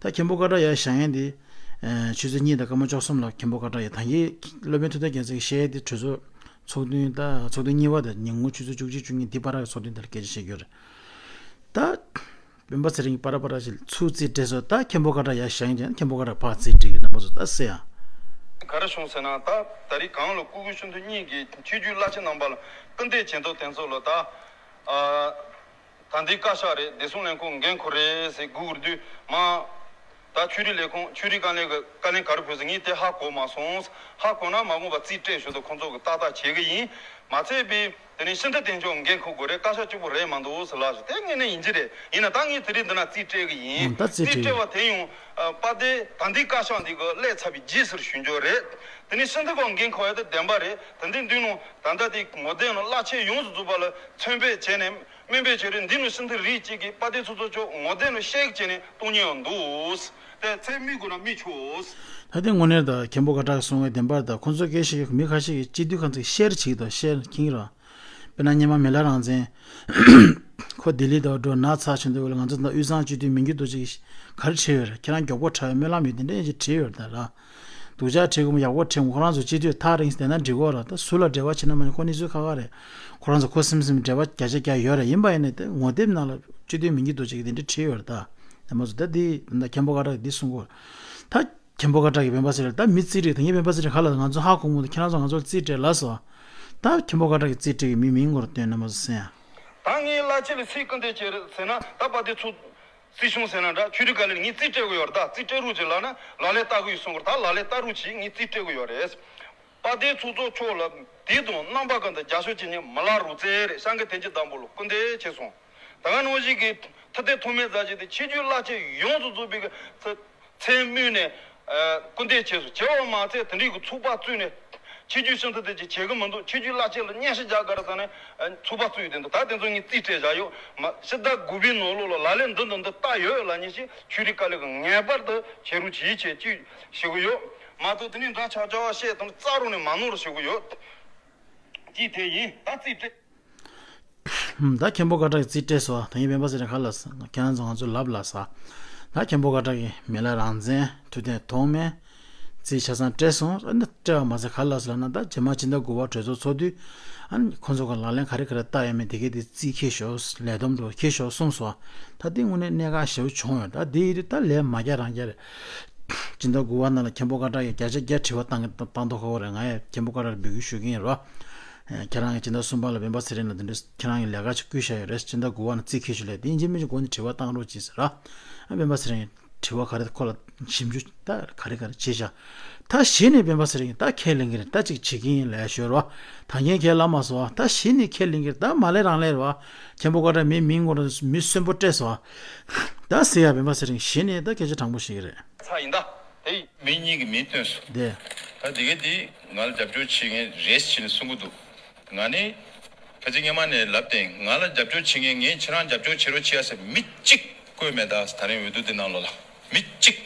ད་མཁན་པོ་ཀ་ཊ་ཡར་བཞེངས་ཡས་འདི། ཨེ། ཆུ་ཚོད་གཉིས་དང་སྐར་མ་བཅུ་གསུམ་ལ་མཁན་པོ་ཀ་ཊ་ཡར། ད་གིན་སློབ་དཔོན་ཐུབ་བསྟན་རྒྱལ་མཚན་གྱིས་བཤད་ཡས་འདི་གྲོས་ཚོགས་ཚོགས་ཐུན། ད་ཚོགས་ཐུན་གཉིས་པ་དེ་ཉིན་གུང་ཆུ་ཚོད་བཅུ་གཅིག་བཅུ་གཉིས་འདི་བར་གྱི་ཚོགས་ཐུན་དེ་ལ་སྐད་ཆ་བཤད་རྒྱུ་རེད། ད་སྤེན་པ་ཚེ་རིང་གིས་པར་ར་པར་ར་ཞིག་ཚུར་རྩིས་སྤྲད་སོང་། ད་མཁན་པོ་ཀ་ཊ་ཡར་བཞེངས་ཀྱང་མཁན་པོ་ཀ་ཊ་ཕར་རྩིས་སྤྲད་ཀྱི། རྣམ་པ་ཚོ་ད་གསན་ཡ། ག་རེ་བྱུང་ཟེར་ན། ད་ད་རེས་གང་ལ་སྐུ་སྒེར་ཆུང་དུ་གཉིས་ཀྱིས་ཆོས་བརྒྱུད་བླ་ཆེན་རྣམ་པ་ལ་སྐུར་འདེབས་བྱེད་མདོག་དེ་ཚོ་ལ། ད་ཨ། ད་འདི་བཀའ་ཤག་རེད། བདེ་སྲུང་ལས་ཁུངས་འགན་ཁུར་རེད་ཟེར་སྒུག་དུས་མ། ད་ཆོས་རིག་ལས་ཁུངས་ཆོས་རིག་བཀའ་བློན་གྱིས་བཀའ་ལན་ག་རེ་ཕུལ་ཟེར་ངས་དེ་ཧ་གོ་མ་སོང་། ཧ་གོ་ན་མ་དགོངས་པ་རྩིས་སྤྲད་ཞུ་དང་། ཁོང་ཚོ་གིས་ཏག་ཏག་བྱེད་ཀྱི་ཡིན། མ་ཚད་པའི་དེ་ནས་ཕྱི་འཐེན་དེ་ཚོ་འགན་ཁུར་དགོས་རེད། བཀའ་ཤག་གཅིག་པོ་རེད་མ་འདུག་ཟེར་ལབ་ཞིག་དེ་དངོས་གནས་ཡིན་གྱི་རེད། ཡིན་ན་ད་ངས་དེ་རིང་འདི་ན་རྩིས་སྤྲད་ཀྱི་ཡིན། ཨང་། ད་རྩིས་རྩིས་སྤྲད་སྤྲད་པ་དེ་ཡང་། ཨ། དཔལ་ལྡན་ད་འདི་བཀའ་ཤག་འདི་གི་སླེབས་ཚར་བའི་རྗེས་སུ་ཞུ་རྒྱུ་རེད། དེ་ནས་ཕྱི་འཐེན་ཁང་འགན་ཁུར་ཡ་དེ་བདེན་པ་རེད། དེ་འདི་འདི་ནང་ད་ལྟ་དེ་ངོ་དེབ་ནང་བླ་ཆེན་ཡོངས་སུ་རྫོགས་པ་ལ་མཚན་སྦས་བྱས་ནས། སྨན་པའི་བྱེད་རིགས་འདི་ནི་ཤིན་ཏུ་རིགས་གཅིག་གིས་དཔལ་ལྡན་ཚོགས་གཙོ་མཆོག་ངོ་དེབ་ནི་ཤེག་བྱས་ནས་གཏོང་མཁན་ཡང་འདུག་དེ་ཚེ་མི་དགོས་ན་མི་ཆོག་ད་དེ་དངོས་གནས་ད་མཁན་པོ་ཀ་ཊ་གིས་གསུང་བའི་བདེན་པར་ད་ཁོང་ཚོ་སྐད་ཆ་ཞིག་མི་ཁ་ཤས་ཀྱིས་སྤྱི་འཐུས་ཁ་ཚིག་ཤེར་བྱེད་ཀྱི་འདུག་ཤེར་ཁྱིང་ར། དཔེར་ན་སྔོན་མ་མི་ལ་རང་བཙན། ཁོ་ལྡི་ལི་དུ་འགྲོ་ན་ཚ་བྱུང་དུས་ལ་ང་ཚོ་ད་དབུས་གཙང་སྤྱི་འཐུས་མི་འགྱུར་རྡོ་རྗེ་གིས་ག་རེ་བྲིས་ཡོད་རེད། ཁྱེད་རང་མགྱོགས་པོ་དྲག་པའི་སྨོན་ལམ་ཡོད་དེ་འདྲ་ཅིག་བྲིས་ཡོད་རེད་ད་ར། སྡུག་ཅག་བྲིས་དགོས་མོ་ཡག་པོ་བྲིས། ཁོ་རང་ཚོ་སྤྱི་འཐུས་ཐག་རིང་བསྡད་ན་འགྲིག་གོ་ར། ད་སུ་ལ་འབྲེལ་བ་བྱེད་ན་མ་ཉན་ཁོ་གནས་ཚུལ་ཁག་ཁག་རེད། ཁོ་རང་ཚོ་ཁུ་སིམ་སིམ་འབྲེལ་བ་བརྒྱ་ཆ་བརྒྱ་ཡོད་རེད། ཡིན་པ་ཡིན་ནའི་དེ་ངོ་དེབ་ནང་ལ་སྤྱི་འཐུས་མི་འགྱུར་རྡོ་རྗེ་གིས་དེ་འདྲ་བྲིས་ཡོད་རེད་ད། དེ་མ་ཟད་ད་དེ་ད་མཁན་པོ་ཀ་ཊ་གིས་འདི་གསུང་གོ། ད་མཁན་པོ་ཀ་ཊ་གིས་སྤེན་པ་ཚེ་རིང་ད་མི་རྩིས་རིགས་ད་ངས་སྤེན་པ་ཚེ་རིང་ག་ལ་ང་ཚོ་ཧ་གོ་མོ་ད་ཁྱེད་རང་ཚོ་ང་ཚོ་ལ་རྩིས་སྤྲད་ལ་སོ། ད་མཁན་པོ་ཀ་ཊ་གིས་རྩིས་སྤྲད་གི་མི་མིང་ངོ་ར་སྟོན་ན་མ་ཟོ་སེང་ཡ། ད་ངས་བླ་ཆེན་ལ་སུས་སྐུར་འདེབས་བྱས་རེད་ཟེར་ན། ད་དཔལ་ལྡན་ཚོགས། སྲིད་གཞུང་ཟེར་ན་འདྲ། ཆོས་རིག་བཀའ་བློན་ངས་རྩིས་སྤྲད་དགོས་ཡོད་རེད། ད་རྩིས་སྤྲད་རོགས་བྱེད་ལབ་ན་ལག་ལེན་བསྟར་གི་ཡོད་གསུང་གི་རེད། ད་ལག་ལེན་བསྟར་རོགས་བྱེད། ངས་རྩིས་སྤྲད་དགོས་ཡོད་རེད། དཔལ་ལྡན་ཚོགས་གཙོ་མཆོག་ལ་དུས་དང་རྣམ་པ་ཀུན་ཏུ་རྒྱབ་སྐྱོར་བྱེད་མཁན་མི་ལ་རུ་རྩེ་རེད། ཤང་གི་དེ་ཅི་བདམས་པོ་ལ་སྐུར་འདེབས་བྱས་སོང་། ད་ག་ནང་བཞིན་གྱི་ཐུབ་བསྟན་ཐོགས་མེད་རྫ་ཆེན་དེ་ཆོས་བརྒྱུད་བླ་ཆེན་ཡོངས་སུ་རྫོགས་པའི་གི་ཚེ་མཚན་སྨོས་ནས། ཨ། སྐུར་འདེབས་བྱས་སོང་། བྱས་པ་མ་ཚད་དེ་འདྲའི་གི་ཚོགས་པ་བཙུགས་ནས། ཆོས་བརྒྱུད་ཤིན་ཏུ་དེ་ཅིག་བྱེད་གི་མི་འདུག་ཆོས་བརྒྱུད་བླ་ཆེན་ལ་སྙན་ཞུ་རྒྱག་ག་རེ་ཟེར་ནས། ཨ། ཚོགས་པ་བཙུགས་ཡོད་དེ་འདུག་ད་དེ་ཚོ་ངས་རྩིས་སྤྲད་བཞག་ཡོད། མ་ཕྱི་ཟླ་དགུ་པའི་ནང་ལོགས་ལ་ལག་ལེན་འདི་འདི་འདི་བསྟར་ཡོད་ལབ་མཁན་ཞིག་ཆོས་རིག་བཀའ་བློན་གྱིས་ངེས་པར་དུ་བྱེད་རོགས་བྱེད་བྱེད་ཅེས་ཞུ་གི་ཡོད། མ་གཏོགས་དེ་ནས་འདྲ་ཆགས་ཆགས་པ་བཤད་དང་རྩ་རུ་ནས་མ་གནང་རོགས་ཞུ་གི་ཡོད། ཅིག་དེ་ཡིན། ད་རྩིས་སྤྲད། ད་མཁན་པོ་ཀ་ཊ་གིས་རྩིས་སྤྲད་སོང་། ད་ངས་སྤེན་པ་ཚེ་རིང་ག་ལ་ཟེར། ཁྱེད་རང་ཚོ་ང་ཚོ་ལབ་ལ་ཟེར། ད་མཁན་པོ་ཀ་ཊ་གིས་མི་ལ་རང་བཙན། ཐུབ་བསྟན་ཐོགས་མེད། རྩིས་ཆ་ཚང་སྤྲད་སོང་། ཨ་ནི་སྤྲད་པ་མ་ཟད་ག་ལ་ཟེར་ལབ་ན། ད་རྗེས་མ་སྤྱི་ཟླ་དགུ་པ་གྲོས་ཚོགས་ཚོགས་དུས། ཨ་ནི་ཁོང་ཚོ་གི་ལག་ལེན་ག་རེ་ག་རེ་བསྟར་ཡོད་མེད་དེ་གའི་དེ་རྩིས་འཁྱེར་ཤོག་ལས་བསྡོམས་འགྲོ་འཁྱེར་ཤོག་གསུངས་སོང་། ད་དེ་དངོས་གནས་གནད་འགག་ཞེ་པོ་བྱུང་ཡོད། ད་དེ་ཡིན་དུས་ད་ལས་མ་རྒྱག་རང་རྒྱག་རེད། སྤྱི་ཟླ་དགུ་པ་ནང་ལ་མཁན་པོ་ཀ་ཊ་གིས་བརྒྱ་ཆ་བརྒྱ་དྲི་བ་བཏང་གི་བཏང་མདོག་ཁ་པོ་རེད། ང་ཡང་མཁན་པོ་ཀ་ཊ་ལ་འབོད་སྐུལ་ཞུ་གི་ཡིན་རོ། ཁྱེད་རང་གིས་སྤྱི་ཟླ་གསུམ་པ་ལ་སྤེན་པ་ཚེ་རིང་ལ་དེ་འདྲ་ཁྱེད་རང་གིས་ལས་ཀ་ཅིག་བསྐུལ་བཞག་ཡོད་རེད། སྤྱི་ཟླ་དགུ་པ་ནང་རྩིས་འཁྱེར་ཤོག་ལབ། དེ་ཡིན་གཅིག་མིན་གཅིག་འགོ་ནས་དྲི་བ་བཏང་རོགས་གྱིས་ཟེར་ར། ཨ། སྤེན་པ་ཚེ་རིང་དྲི་བ་ག་རེ་ཁོ་ལ་ཞིབ་འཇུག་ད་ག་རེ་ག་རེ་བྱས་བཞག་ད་གཞི་ནས་སྤེན་པ་ཚེ་རིང་ད་ཁས་ལེན་གྱི་རེད། ད་ཅིག་བྱེད་ཀྱི་ཡིན་ལབ་ཞོར་བ། ད་ངས་ཁས་ལབ་མ་སོང་བ། ད་གཞི་ནས་ཁས་ལེན་གྱི་རེད། ད་མ་ལས་རང་ལས་རེད་བ། མཁན་པོ་ཀ་ཊ་མི་མིང་ངོ་ར་མི་གསོན་པོ་སྤྲད་སོང་བ། ད་ཟེར་ཡ་སྤེན་པ་ཚེ་རིང་གཞི་ནས་ད་སྐད་ཆ་དྲང་པོ་བཤད་ཀྱི་རེད། ཚ་ཡིན་ད། དེ་མི་གཉིས་ཀྱི་མིང་བཏོན་སོང་། དེ། ད་དེ་ག་དེ་ང་ལ་རྒྱབ་སྐྱོར་བྱེད་མཁན་རེད་ཟེར་ནས་གསུང་གི་འདུག་ང་ནི་ཁ་ཅིག་སྔོན་མ་ནས་ལབ་བསྡད། ང་ལ་རྒྱབ་སྐྱོར་བྱེད་མཁན། ངས་ཁྱེད་རང་རྒྱབ་སྐྱོར་བྱེད་རོགས་བྱེད་ཡ་ཟེར་མི་གཅིག་བཀོད་མེད་ད། ད་རིང་འོས་བསྡུ་དེ་ནང་ལོགས་ལ་མི་གཅིག་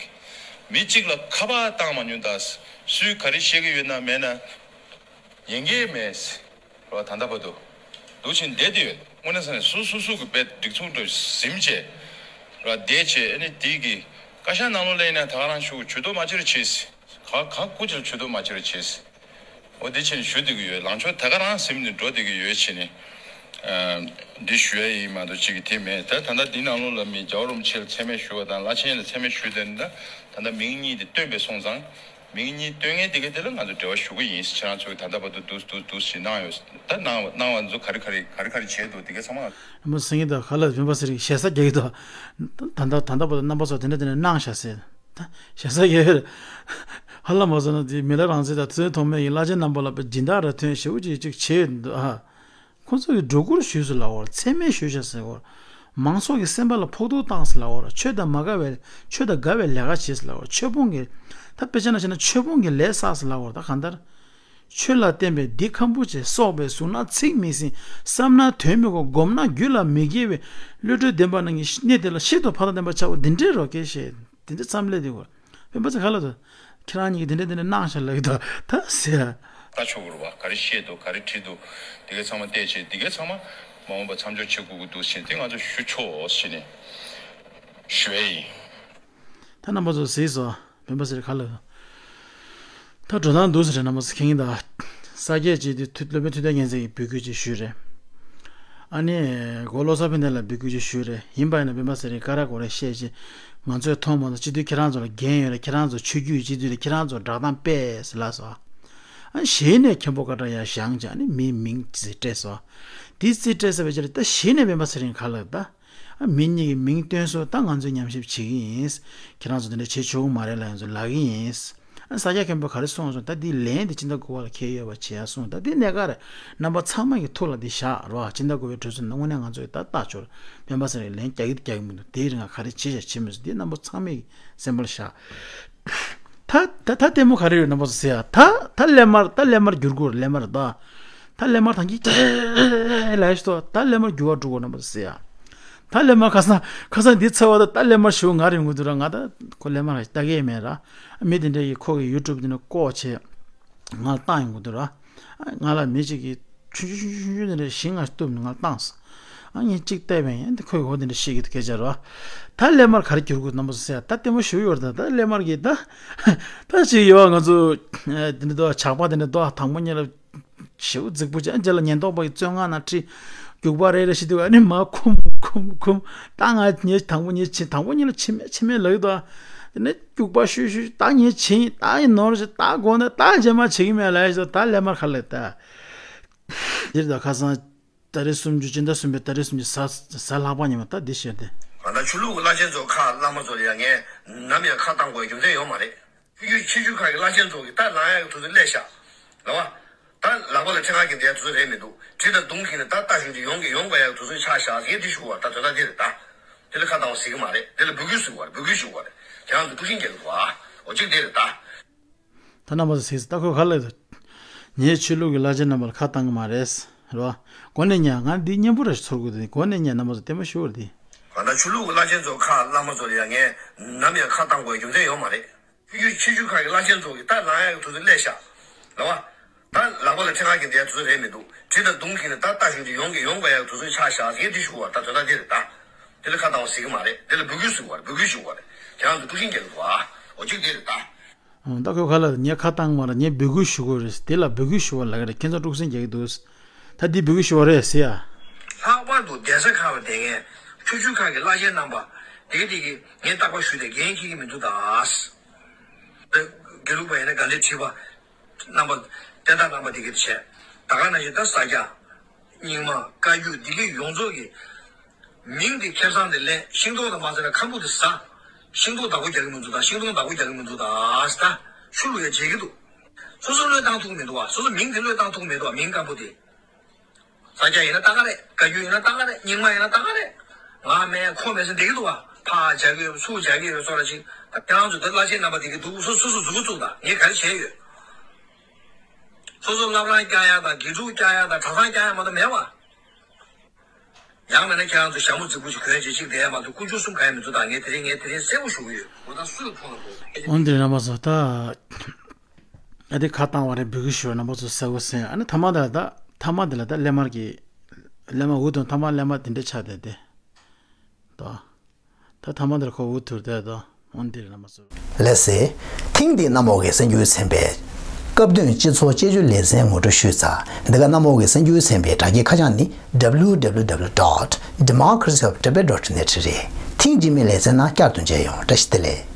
མི་གཅིག་ལ་ཁ་པར་བཏང་མ་མྱོང་ད། སུས་ག་རེ་བཤད་ཀྱི་ཡོད་ན་མེད་ན་ཉན་གྱི་མེད་ཟེར་བ། ད་ལྟ་བར་དུ་འདུག་བྱས་བསྡད་དེ་ཡོད། དངོས་གནས་ས་ནས་སུ་སུ་སུ་གི་དཔེ་སྒྲིག་ཚུགས་འགྲོ་ཟིན་བྱས་ར་བསྡད་བྱས། ཨ་ནི་དེ་གི་བཀའ་ཤག་ནང་ལོགས་ལ་ཡིན་ན་ད་ག་རང་ཞུ་ཇུས་གཏོགས་མ་བྱེད་རོགས་བྱེད་ཟེར། ག་ག་སྐུ་མཁྱེན་ཇུས་གཏོགས་མ་བྱེད་རོགས་བྱེད་ཟེར། འོ་དེ་བྱས་ནས་ཞུ་བསྡད་ཀྱི་ཡོད། ལངས་ཕྱོགས་ད་ག་རང་ཟིན་ནས་འགྲོ་བསྡད་ཀྱི་ཡོད་བྱས་ནས། ཨ། འདི་ཞུ་ཡ་ཡིན་མ་གཏོགས་ཅིག་གི་དེ་མེད། ད་ད་ལྟ་འདི་ནང་ལོགས་ལ་མི་རྒྱལ་བ་རིན་པོ་ཆེ་ལ་མཚན་སྨད་ཞུ་བ་དང་། བླ་ཆེན་ལ་མཚན་སྨད་ཞུ་བསྡད་ན། ད་ད་ལྟ་མིང་གཉིས་དེ་བཏོན་པས་སོང་ཙང་། མིང་གཉིས་སྟོན་མཁན་དེ་ག་དེ་ལ་ང་ཚོ་འབྲེལ་བ་ཞུ་གི་ཡིན། ཁྱེད་རང་ཚོས་ད་ལྟ་བར་དུ་འདུག་འདུག་འདུག་ཞེས་གནང་ཡོད། ད་གནང་བ་གནང་བ་ཚོ་ག་རེ་ག་རེ་ག་རེ་ག་རེ་བྱས་འདུག་དེ་ག་ཚང་མ། རིན་པོ་སེང་གེ་དང་ག་ལ་རིན་པ་སེ་རིང་ཞེ་ས་རྒྱག་གི་འདུག་ད་ད་ད་ལྟ་བར་དུ་རྣམ་པ་ཚོ་དེ་འདྲ་དེ་འདྲ་གནང་ཤག་ཟེར། ད་ཞེ་ས་རྒྱག་ཡོད། ཧ་ལམ་མ་སོང་ན་དེ་མི་ལ་རང་བཙན་དང་ཐུན་ཐོག་མེད་ཀྱི་བླ་ཆེན་རྣམ་པ་ལ་དཔེ་སྦྱིན་བདག་ར་ཐོན་ཞེ་པོ་ཅིག་ཅིག་བྱས་ཡོད་འདུག་ཨ། ཁོ་ཚོ་གིས་སྒྲོ་སྐུར་ཞུས་སུ་ལབ་པར་མཚན་སྨད་ཞུས་ཤག་ཟེར་བར། མང་ཚོགས་ཀྱི་སེམས་པ་ལ་ཕོག་ཐུག་བཏང་སུ་ལབ་པར་ཆོས་དང་མ་དགའ་བའི་ཆོས་དང་འགལ་བའི་ལས་ཀ་བྱས་སུ་ལབ་པར་ཆོས་སྤོང་གི། ད་དཔེ་ཆ་ན་བྱས་ན་ཆོས་སྤོང་གི་ལས་བསགས་སུ་ལབ་པར་ད་གང་ལྟར། ཆོས་ལ་བརྟེན་པའི་འདི་ཁམ་བུ་ཆེ་སོགས་པའི་གཟུགས་ན་ཚིག་མི་ཟིན་བསམ་ན་དོན་མི་གོ་སྒོམ་ན་རྒྱུད་ལ་མི་དགེ་བའི་བློ་གྲོས་ལྡན་པ་རྣམས་ཀྱི་གནས་དེ་ལ་ཤིན་ཏུ་ཕ་དང་ལྡན་པ་ཆགས་པ་འདི་འདྲའི་རོ་སྐྱེ་ཞེས་འདི་འདྲ་མཚམས་ལས་དེ་གོ། སྤེན་པ་ཚེ་ཁ་ལ་དུ། ཁྱེད་རང་གཉིས་ཀྱིས་དེ་འདྲ་དེ་འདྲ་གནང་ཤག་ལབ་ཀྱི་འདུག་ད་ཟེར། ལྟ་ཆོག་གི་རེད་བ། ག་རེ་བཤད་འདུག་ག་རེ་བྲིས་འདུག་དེ་གའི་ཚང་མ་བལྟས་བྱས་དེ་གའི་ཚང་མ་མ་འོངས་པ་མཚམས་འཇོག་བྱེད་དགོས་ཀྱི་འདུག་ཟེར་དེ་ང་ཚོ་ཞུ་ཆོག་ཟེར་ནས་ཞུ་ཡས་ཡིན། ད་རྣམ་པ་ཚོ་གཟིགས་སོ། སྤེན་པ་ཚེ་ཁ་ལ་དུ། ད་འགྲོ་སྟངས་འདུག་ཟེར་རེད། རྣམ་པ་ཚོ་མཁྱེན་གྱི་འདུག་ས་སྐྱ་ཅིག་དེ་སློབ་དཔོན་ཐུབ་བསྟན་རྒྱལ་མཚན་གྱིས་འབོད་སྐུལ་ཅིག་ཞུས་རེད། ཨ་ནི། གོ་བློ་བཟང་ཕན་བདེ་ལ་འབོད་སྐུལ་ཅིག་ཞུས་རེད། ཡིན་པ་ཡིན་ན་སྤེན་པ་ཚེ་རིང་ཀ་ར་གོ་རེ་བཤད་ཅིག་ང་ཚོས་མཐོང་མ་མཐོང་སྤྱི་འཐུས་ཁྱེད་རང་ཚོ་ལ་འགན་ཡོད་རེད། ཁྱེད་རང་ཚོ་ཆོས་བརྒྱུད་སྤྱི་འཐུས་རེད། ཁྱེད་རང་ཚོ་བསྒྲགས་གཏམ་སྤེལ་ཟེར་ལབ་སོང་། ཨ་ནི་གཞི་ནས་མཁན་པོ་ཀ་ཏྲ་ཡར་བཞེངས་བྱས་ཨ་ནི་མིའི་མིང་ཅིག་སྤྲད་སོང་། དེ་རྩིས་སྤྲད་ས་བའི་ཆ་ལ་ད་གཞི་ནས་སྤེན་པ་ཚེ་རིང་ག་ལ་ད། ཨ་མི་གཉིས་ཀྱི་མིང་བཏོན་སོང་། ད་ང་ཚོས་ཉམས་ཞིབ་བྱེད་ཀྱི་ཡིན། ཁྱེད་རང་ཚོ་དེ་འདྲ་བྱེད་ཆོག་གི་མ་རེད་ལབ་ཡང་ཚོ་ལབ་ཀྱི་ཡིན། ཨ་ས་སྐྱ་མཁན་པོས་ག་རེ་གསུངས་སོང་། ད་འདི་ལན་དེ་སྤྱི་ཟླ་དགུ་པ་ལ་འཁེལ་ཡོད་པ་བྱས་ཡ་གསུངས། ད་འདི་གནད་འགག་རེད། རྣམ་པ་ཚང་མ་གི་ཐུགས་ལ་འདི་བཞག་རོགས། སྤྱི་ཟླ་དགུ་པའི་གྲོས་ཚོགས་ནང་དངོས་གནས་ང་ཚོས་ད་ལྟ་ཆོག་སྤེན་པ་ཚེ་རིང་ལན་རྒྱག་གི་རྒྱག་གི་མི་འདུག་དེའི་རིང་ང་ག་རེ་བྱེད་བྱ་བྱེད་མི་སྲིད། འདི་རྣམ་པ་ཚང་མས་སེམས་པར་བཞག་ད་ད་ད་ལྟད་མོ་ག་རེ་ཡོད་རྣམ་པ་ཚོ་ཟེར་ཡ། ད་ད་སླད་མར་ད་སླད་མར་འགྱུར་དགོས་རེད། སླད་མར་ད་ད་སླད་མར་ཐང་གི་ལ་ཡ་ཤི་ཏོ་ད་སླད་མར་འགྱུར་བ་འགྲོ་དགོས་རྣམ་པ་ཚོ་ཟེར་ཡ། ད་སླད་མར་ཁ་སང་ཁ་སང་འདི་ཚ་བ་ད་ད་སླད་མར་ཞུ་ང་རེ་ཡོང་གི་འདུག་ར། ང་ད་ཁོ་སླད་མར་ལྟ་གི་མེད་ར། མི་དེ་འདྲ་ཡི་ཁོ་གི་ཡུ་ཊུབ་དེ་ནས་ལྐོག་བྱས་ང་ལ་བཏང་ཡོང་གི་འདུག་ར། ང་ལ་མི་གཅིག་གིས། ཆུང་ཆུང་ཆུང་ཆུང་དེ་འདྲ་བཞི་ལྔ་གཏུབ་ནས་ང་ལ་བཏང་སོང་། ཨ་ངས་གཅིག་བལྟས་པས་ཡང་དེ་ཁོས་འོ་དེ་འདྲ་བཤད་ཀྱི་འདུག་སྐད་ཆ་རོ། ད་སླད་མར་ག་རེ་འགྱུར་དགོས་རྣམ་པ་ཚོ་ཟེར་ཡ། ད་ལྟད་མོ་ཞུ་ཡོད་རེད། ད་ད་སླད་མར་གྱི་ད་ད་ཅིག་ཡོད་ང་ཚོ་དེ་འདྲ་དོ་ཇག་པ་དེ་འདྲ་དོ་དང་པོ་ཉིད་ལ་ཞེ་པོ་རྫིག་པོ་ཅན་རྗེས་ལ་ཉེན་རྟོག་པ་གི་བཙོན་ཁང་ནང་ཁྲིད། རྒྱུག་པ་རེ་རེ་ཞིག་འདུག་ཨ་ནི་མ་ཁུམ་ཁུམ་ཁུམ། ད་ང་ངས་དང་པོ་ཉིད་ཕྱིན། དང་པོ་ཉིད་ལ་ཕྱིན་མེད་ཕྱིན་མེད་ལབ་ཀྱི་འདུག་དེ་ནས་རྒྱུག་པ་ཤུ་ཤུ། ད་ངས་ཕྱིན། ད་ཡིན་ནོར་ཞིག་ད་དགོངས་ད་ད་རྗེས་མ་བྱེད་ཀྱི་མེད་ལབ་ཡ་ཞིག་ད་སླད་མར་ག་ལེ་ད། འདིར་ད་ཁ་སང་ཏ་རིག་སུམ་ཅུ་སྤྱི་ཟླ་གསུམ་པའི་ཏ་རིག་སུམ་ཅུ་གཟའ་གཟའ་ལྷག་པ་ཉིན་མོ་ད་འདི་བཤད་དེ། ང་ད་ཆོས་ལུགས་ཀྱི་བླ་ཆེན་ཚོ་ཁག་བླ་མ་ཚོ་ལ་ཡང་ངས་ནམ་ཡང་ཁ་བཏང་དགོས་རྒྱུ་མཚན་ཡོད་མ་རེད། ཆོས་བརྒྱུད་ཆོས་བརྒྱུད་ཁག་གི་བླ་ཆེན་ཚོ་གི་ད་ལངས་ཡག་གི་དུས་ཚོད་སླེབས་ཤག་ལ་བ། ད་ལག་པ་ལ་ཁྲེལ་ཁ་གི་འདས་དུས་ཚོད་རེད་མི་འདུག་དྲིལ་དང་མདུང་གིས་ནི་ད་ལྟ་བཞིན་དུ་ཡོང་གི་ཡོང་དགོས་ཡག་གི་དུས་ཚོད་ཆགས་ཤག་ངས་འདི་ཞུ་བ་ད་དོན་དག་འདི་རེད་ད། དེ་ལ་ཁ་བཏང་བ་ཟེར་གི་མ་རེད། དེ་ལ་འབོད་སྐུལ་ཟེར་གི་མ་རེད། འབོད་སྐུལ་ཞུ་གི་མ་རེད། ཁྱེད་རང་ཚོ་དཀྲུག་ཤིང་རྒྱག་གི་འདུག་ཨ། འོ་གཅིག་དེ་རེད་ད། ད་རྣམ་པ་ཚོ་གཟིགས་ད་ཁོས་ག་ལ་ཡོད། ངས་ཆོས་ལུགས་ཀྱི་བླ་ཆེན་རྣམ་པ་ལ་ཁ་བཏང་གི་མ་རེད། རེད་བ། གོ་ནས་ཉན། ང་འདི་སྙན་པོ་རེ་ཚོར་དགོས་དེ་གོ་ནས་ཉན། རྣམ་པ་ཚོ་ལྟད་མོ་ཞུ་བར་དེ། ང་ད་ཆོས་ལུགས་ཀྱི་བླ་ཆེན་ཚོ་ཁག་བླ་མ་ཚོ་ལ་ཡང་ངས་ནམ་ཡང་ཁ་བཏང་དགོས་རྒྱུ་མཚན་ཡོད་མ་རེད། ཆོས་བརྒྱུད་ཆོས་བརྒྱུད་ཁག་གི་བླ་ཆེན་ཚོ་གི་ད་ལངས་ཡག་གི་དུས་ཚོད་སླེབས་ཤག་ལ་བ། ད་ལག་པ་ལ་ཁྲེལ་ཁ་གི་འདས་དུས་ཚོད་རེད་མི་འདུག་དྲིལ་དང་མདུང་གིས་ནི་ད་ལྟ་བཞིན་དུ་ཡོང་གི་ཡོང་དགོས་ཡག་དུས་ཚོད་ཆགས་ཤག་ངས་འདི་ཞུ་བ་ད་དོན་དག་འདི་རེད་ད། དེ་ལ་ཁ་བཏང་བ་ཟེར་གི་མ་རེད། དེ་ལ་འབོད་སྐུལ་ཟེར་གི་མ་རེད། འབོད་སྐུལ་ཞུ་གི་མ་རེད། ཁྱེད་རང་ཚོ་དཀྲུག་ཤིང་རྒྱག་གི་འདུག་ཨ། འོ་གཅིག་དེ་རེད་ད། ད་ཁོས་ག་ལ་ངས་ཁ་བཏང་མ་རེད། ངས་འབོད་སྐུལ་ཞུ་དགོས་རེད། དེ་ལ་འབོད་སྐུལ་ཞུ་བ་ལ་ག་རེ་ཁྱེད་ཚོ་དཀྲུག་ཤིང་རྒྱག་གི་འདུག་ད་འདི་འབོད་སྐུལ་ཞུ་བ་རེད་ཟེར་ཡ། ལྷག་པར་དུ་གདན་ས་ཁག་ལ་བསྡད་མཁན་ཆོས་བརྒྱུད་ཁག་གི་བླ་ཆེན་རྣམ་པ་དེ་གི་དེ་གི་ངས་རྟག་པར་ཞུས་ཏེ་འགན་འཁྱེར་གྱི་མི་འདུག་ད། དགེ་ལུགས་པ་ཡིན་ན་དགའ་ལྡན་ཁྲི་པ་རྣམ་པ་བསྟན་བདག་རྣམ་པ་དེ་གི་དེ་བྱས་ད་ག་ནང་བཞིན་ད་ས་སྐྱ། རྙིང་མ་བཀའ་བརྒྱུད་འདི་གའི་ཡོངས་རྫོགས་ཀྱི་མིང་དེ་ཁེ་བཟང་དེ་ལེན། ཤིང་ཏོག་དང་མ་ཟེར་ན་ཁམ་བུ་དེ་ཟ། ཤིང་ཏོག་བདག་པོ་རྒྱག་གི་མི་འདུག་ད། ཤིང་སྡོང་བདག་པོ་རྒྱག་གི་མི་འདུག་ད། ད་ཤུ་ལུ་ཡ་བརྗེད་ཀྱི་འདུག་སོ་སོ་བློས་བཏང་ཐུབ་ཀྱི་མི་འདུག་བ། སོ་སོ་མིང་དེ་བློས་བཏང་ཐུབ་ཀྱི་མི་འདུག་བ། མིང་སྐམ་པོ་དེ། ས་སྐྱ་ཡིན་ན་ད་ག་རེད། བཀའ་བརྒྱུད་ཡིན་ན་ད་ག་རེད། རྙིང་མ་ཡིན་ན་ད་ག་རེད། ང་མེད་ཁོ་མེད་ཟེར་བསྡད་ཀྱི་འདུག་བ། ཕར་རྒྱག་གི་ཡོད་ཚུར་རྒྱག་གི་ཡོད་སོགས་ར་ཅིག་ད་ཁྱེད་རང་ཚོ་དེ་བླ་ཆེན་རྣམ་པ་དེ་གི་འདུག་སོ་སོ་སོ་མཛུབ་གུ་བཙུགས་དང་ངས་ག་རེ་བྱས་ཡོད། སོ་སོ་བླ་བྲང་བསྐྱངས་ཡག་དང་དགེ་ཕྲུག་བསྐྱངས་ཡག་དང་གྲྭ་ཚང་བསྐྱངས་ཡག་མ་གཏོགས་མེད་བ། ཡང་མིན་ན་ཁྱེད་རང་ཚོ་ཞྭ་མོ་རྫིག་པོ་ཞིག་གོན་བྱས་ཅིག་བསྡད་ཡག་མ་གཏོགས་དཀོན་མཆོག་གསུམ་གང་ཡང་མི་འདུག་ད། ངས་དེ་རིང་ངས་དེ་རིང་གསལ་པོ་ཞུ་གི་ཡོད། འོ་ད་སུས་ཕོ་ལ་ཕོ། འོན་ཏེ་རྣམ་པ་ཚོ་ད། ཨ་དེ་ཁ་བཏང་བ་རེད། འབོད་སྐུལ་ཞུ་བ་རྣམ་པ་ཚོ་གསལ་པོ་གསན། ཨ་ནི་ཐ་མ་དེ་ལ་ད་ཐ་མ་དེ་ལ་ད་སླད་མར་གྱི་སླད་མར་འུ་དང་ཐ་མ་སླད་མར་དེ་འདྲ་ཆགས་བསྡད་དེ། ད། ད་ཐ་མ་འདིར་ཁོ་འུ་ཐུར་བསྡད་དོ། འོན་ཏེ་རྣམ་པ་ཚོ། ལགས་སེ། ཐེངས་འདིའི་གནམ་འོག་གི་གསར་འགྱུར་ཚན་པའི་སྐབས་དོན་སྤྱི་ཚོགས་དཔྱད་བརྗོད་ལེ་ཚན་ངོ་སྤྲོད་ཞུས་ཚར། འདི་ག་གནམ་འོག་གི་གསར་འགྱུར་ཚན་པའི་དྲ་རྒྱའི་ཁ་བྱང་ནི་W W W dot democracy of Tibet dot net རེད། ཐེངས་རྗེས་མའི་ལེ་ཚན་ནང་བསྐྱར་དུ་མཇལ་ཡོང་། བཀྲ་ཤིས་བདེ་ལེགས།